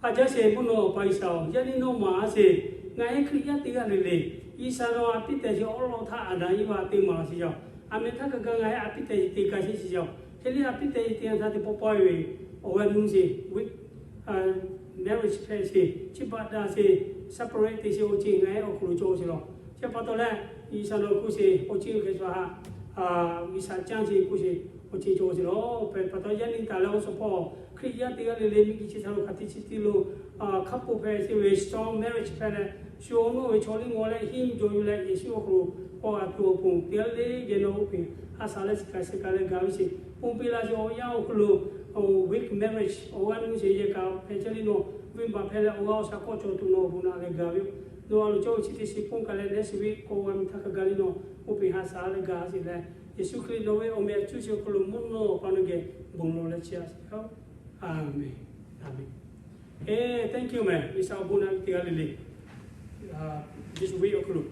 A jaˇ sheˍ mvuhˇ naw awˬ pa G'uiˬsha-oˬ, yaˇ nyi nawˬ maˍ a sheˍ. Ngaˬ heˆ Hkriꞈ yaˇ teˇ g'aˇ le le, G'uiˬsha nawˬ a piˇ tehˬ sheˍ awˉ lawˇ htaˇ Aˍdanˍ Iˉvaꞈ te maˍ laˬ sheˍ yaˇ-oˬ. A meh htaˇ kaꞈ gaˬ ngaˬ heˆ a piˇ tehˬ sheˍ te ka sheˍ sheˍ yaˇ-oˬ. Hk'e le a piˇ tehˬ sheˍ te a htaˇ te pawˆ pawˆ-e ve awˬ g'aˇ nuˇ sheˍ, weak marriage hpehꞈ sheˍ, chi baꞈ daꞈ sheˍ, separate te sheˍ awˬ ceuˬ ngaˬ heˆ awˬ hk'aw lo cawˇ sheˍ law. Chi pa taw leh, G'uiˬsha nawˬ k'oˆ sheˍ awˬ ceuˬ hk'e shuˍ haꞈ G'uiˬsha canˇ sheˍ k'oˆ sheˍ awˬ ceuˬ cawˇ sheˍ law. Hpehꞈ pa taw yaˇ nyi taˍ leh awˬ suhˍ hpawˇ Hkriꞈ yaˇ teˇ g'aˇ le le miˇ guiˬ chi htaꞈ lo hk'aˬ te chi te lo couple hpehꞈ sheˍ ve strong marriage hpehꞈ leh, shu awˬ nawˇ ve chaw liˇ ngaw leh hiˉ jawˬ yuˬ leh Yeˍsuˆ awˬ hk'aw lo k'awꞈ g'a tuˬ awˬ pon teˇ g'aˇ le geh nawˬ oˇ hpeꞈ ha sha leh shiˍ kaꞈ shiˍ kaꞈ leh gaˬ ve sheˍ. Pon piˇ laˇ sheˍ awˬ yanˇ awˬ hk'aw lo weak marriage awˬ g'aˇ nuˇ sheˍ yehˬ kaꞈ hpehꞈ chehˇ le nawˬ, venˇbaˆ hpehꞈ leh awˬ g'aˇ awˬ sha k'awꞈ cawˬ tuˬ nawˬ awˬ bon naꞈ leh gaˬ ve yoˬ. Nawˬ a loˍ cawˇ ve chi teˇ shiˍ pon kaꞈ leh leh shiˍ ve k'awꞈ g'a miˬ htaˇ hk'a gaˬ le nawˬ oˇ hpeꞈ ha sha leh gaˬ sheˍ leh, Yeˍsuˆ Hkriꞈ nawˬ ve awˬ meh cuˇ sheˍ awˬ hk'aw lo mvuhˇ naw pa nawˬ geh bon lawˬ leh chehˇ a sheˍ. Aˍmenˍ. Aˍmenˍ. Eˬ, thank you meh. G'uiˬsha awˬ bon naꞈ ve teˇ g'aˇ le le, this week awˬ hk'aw lo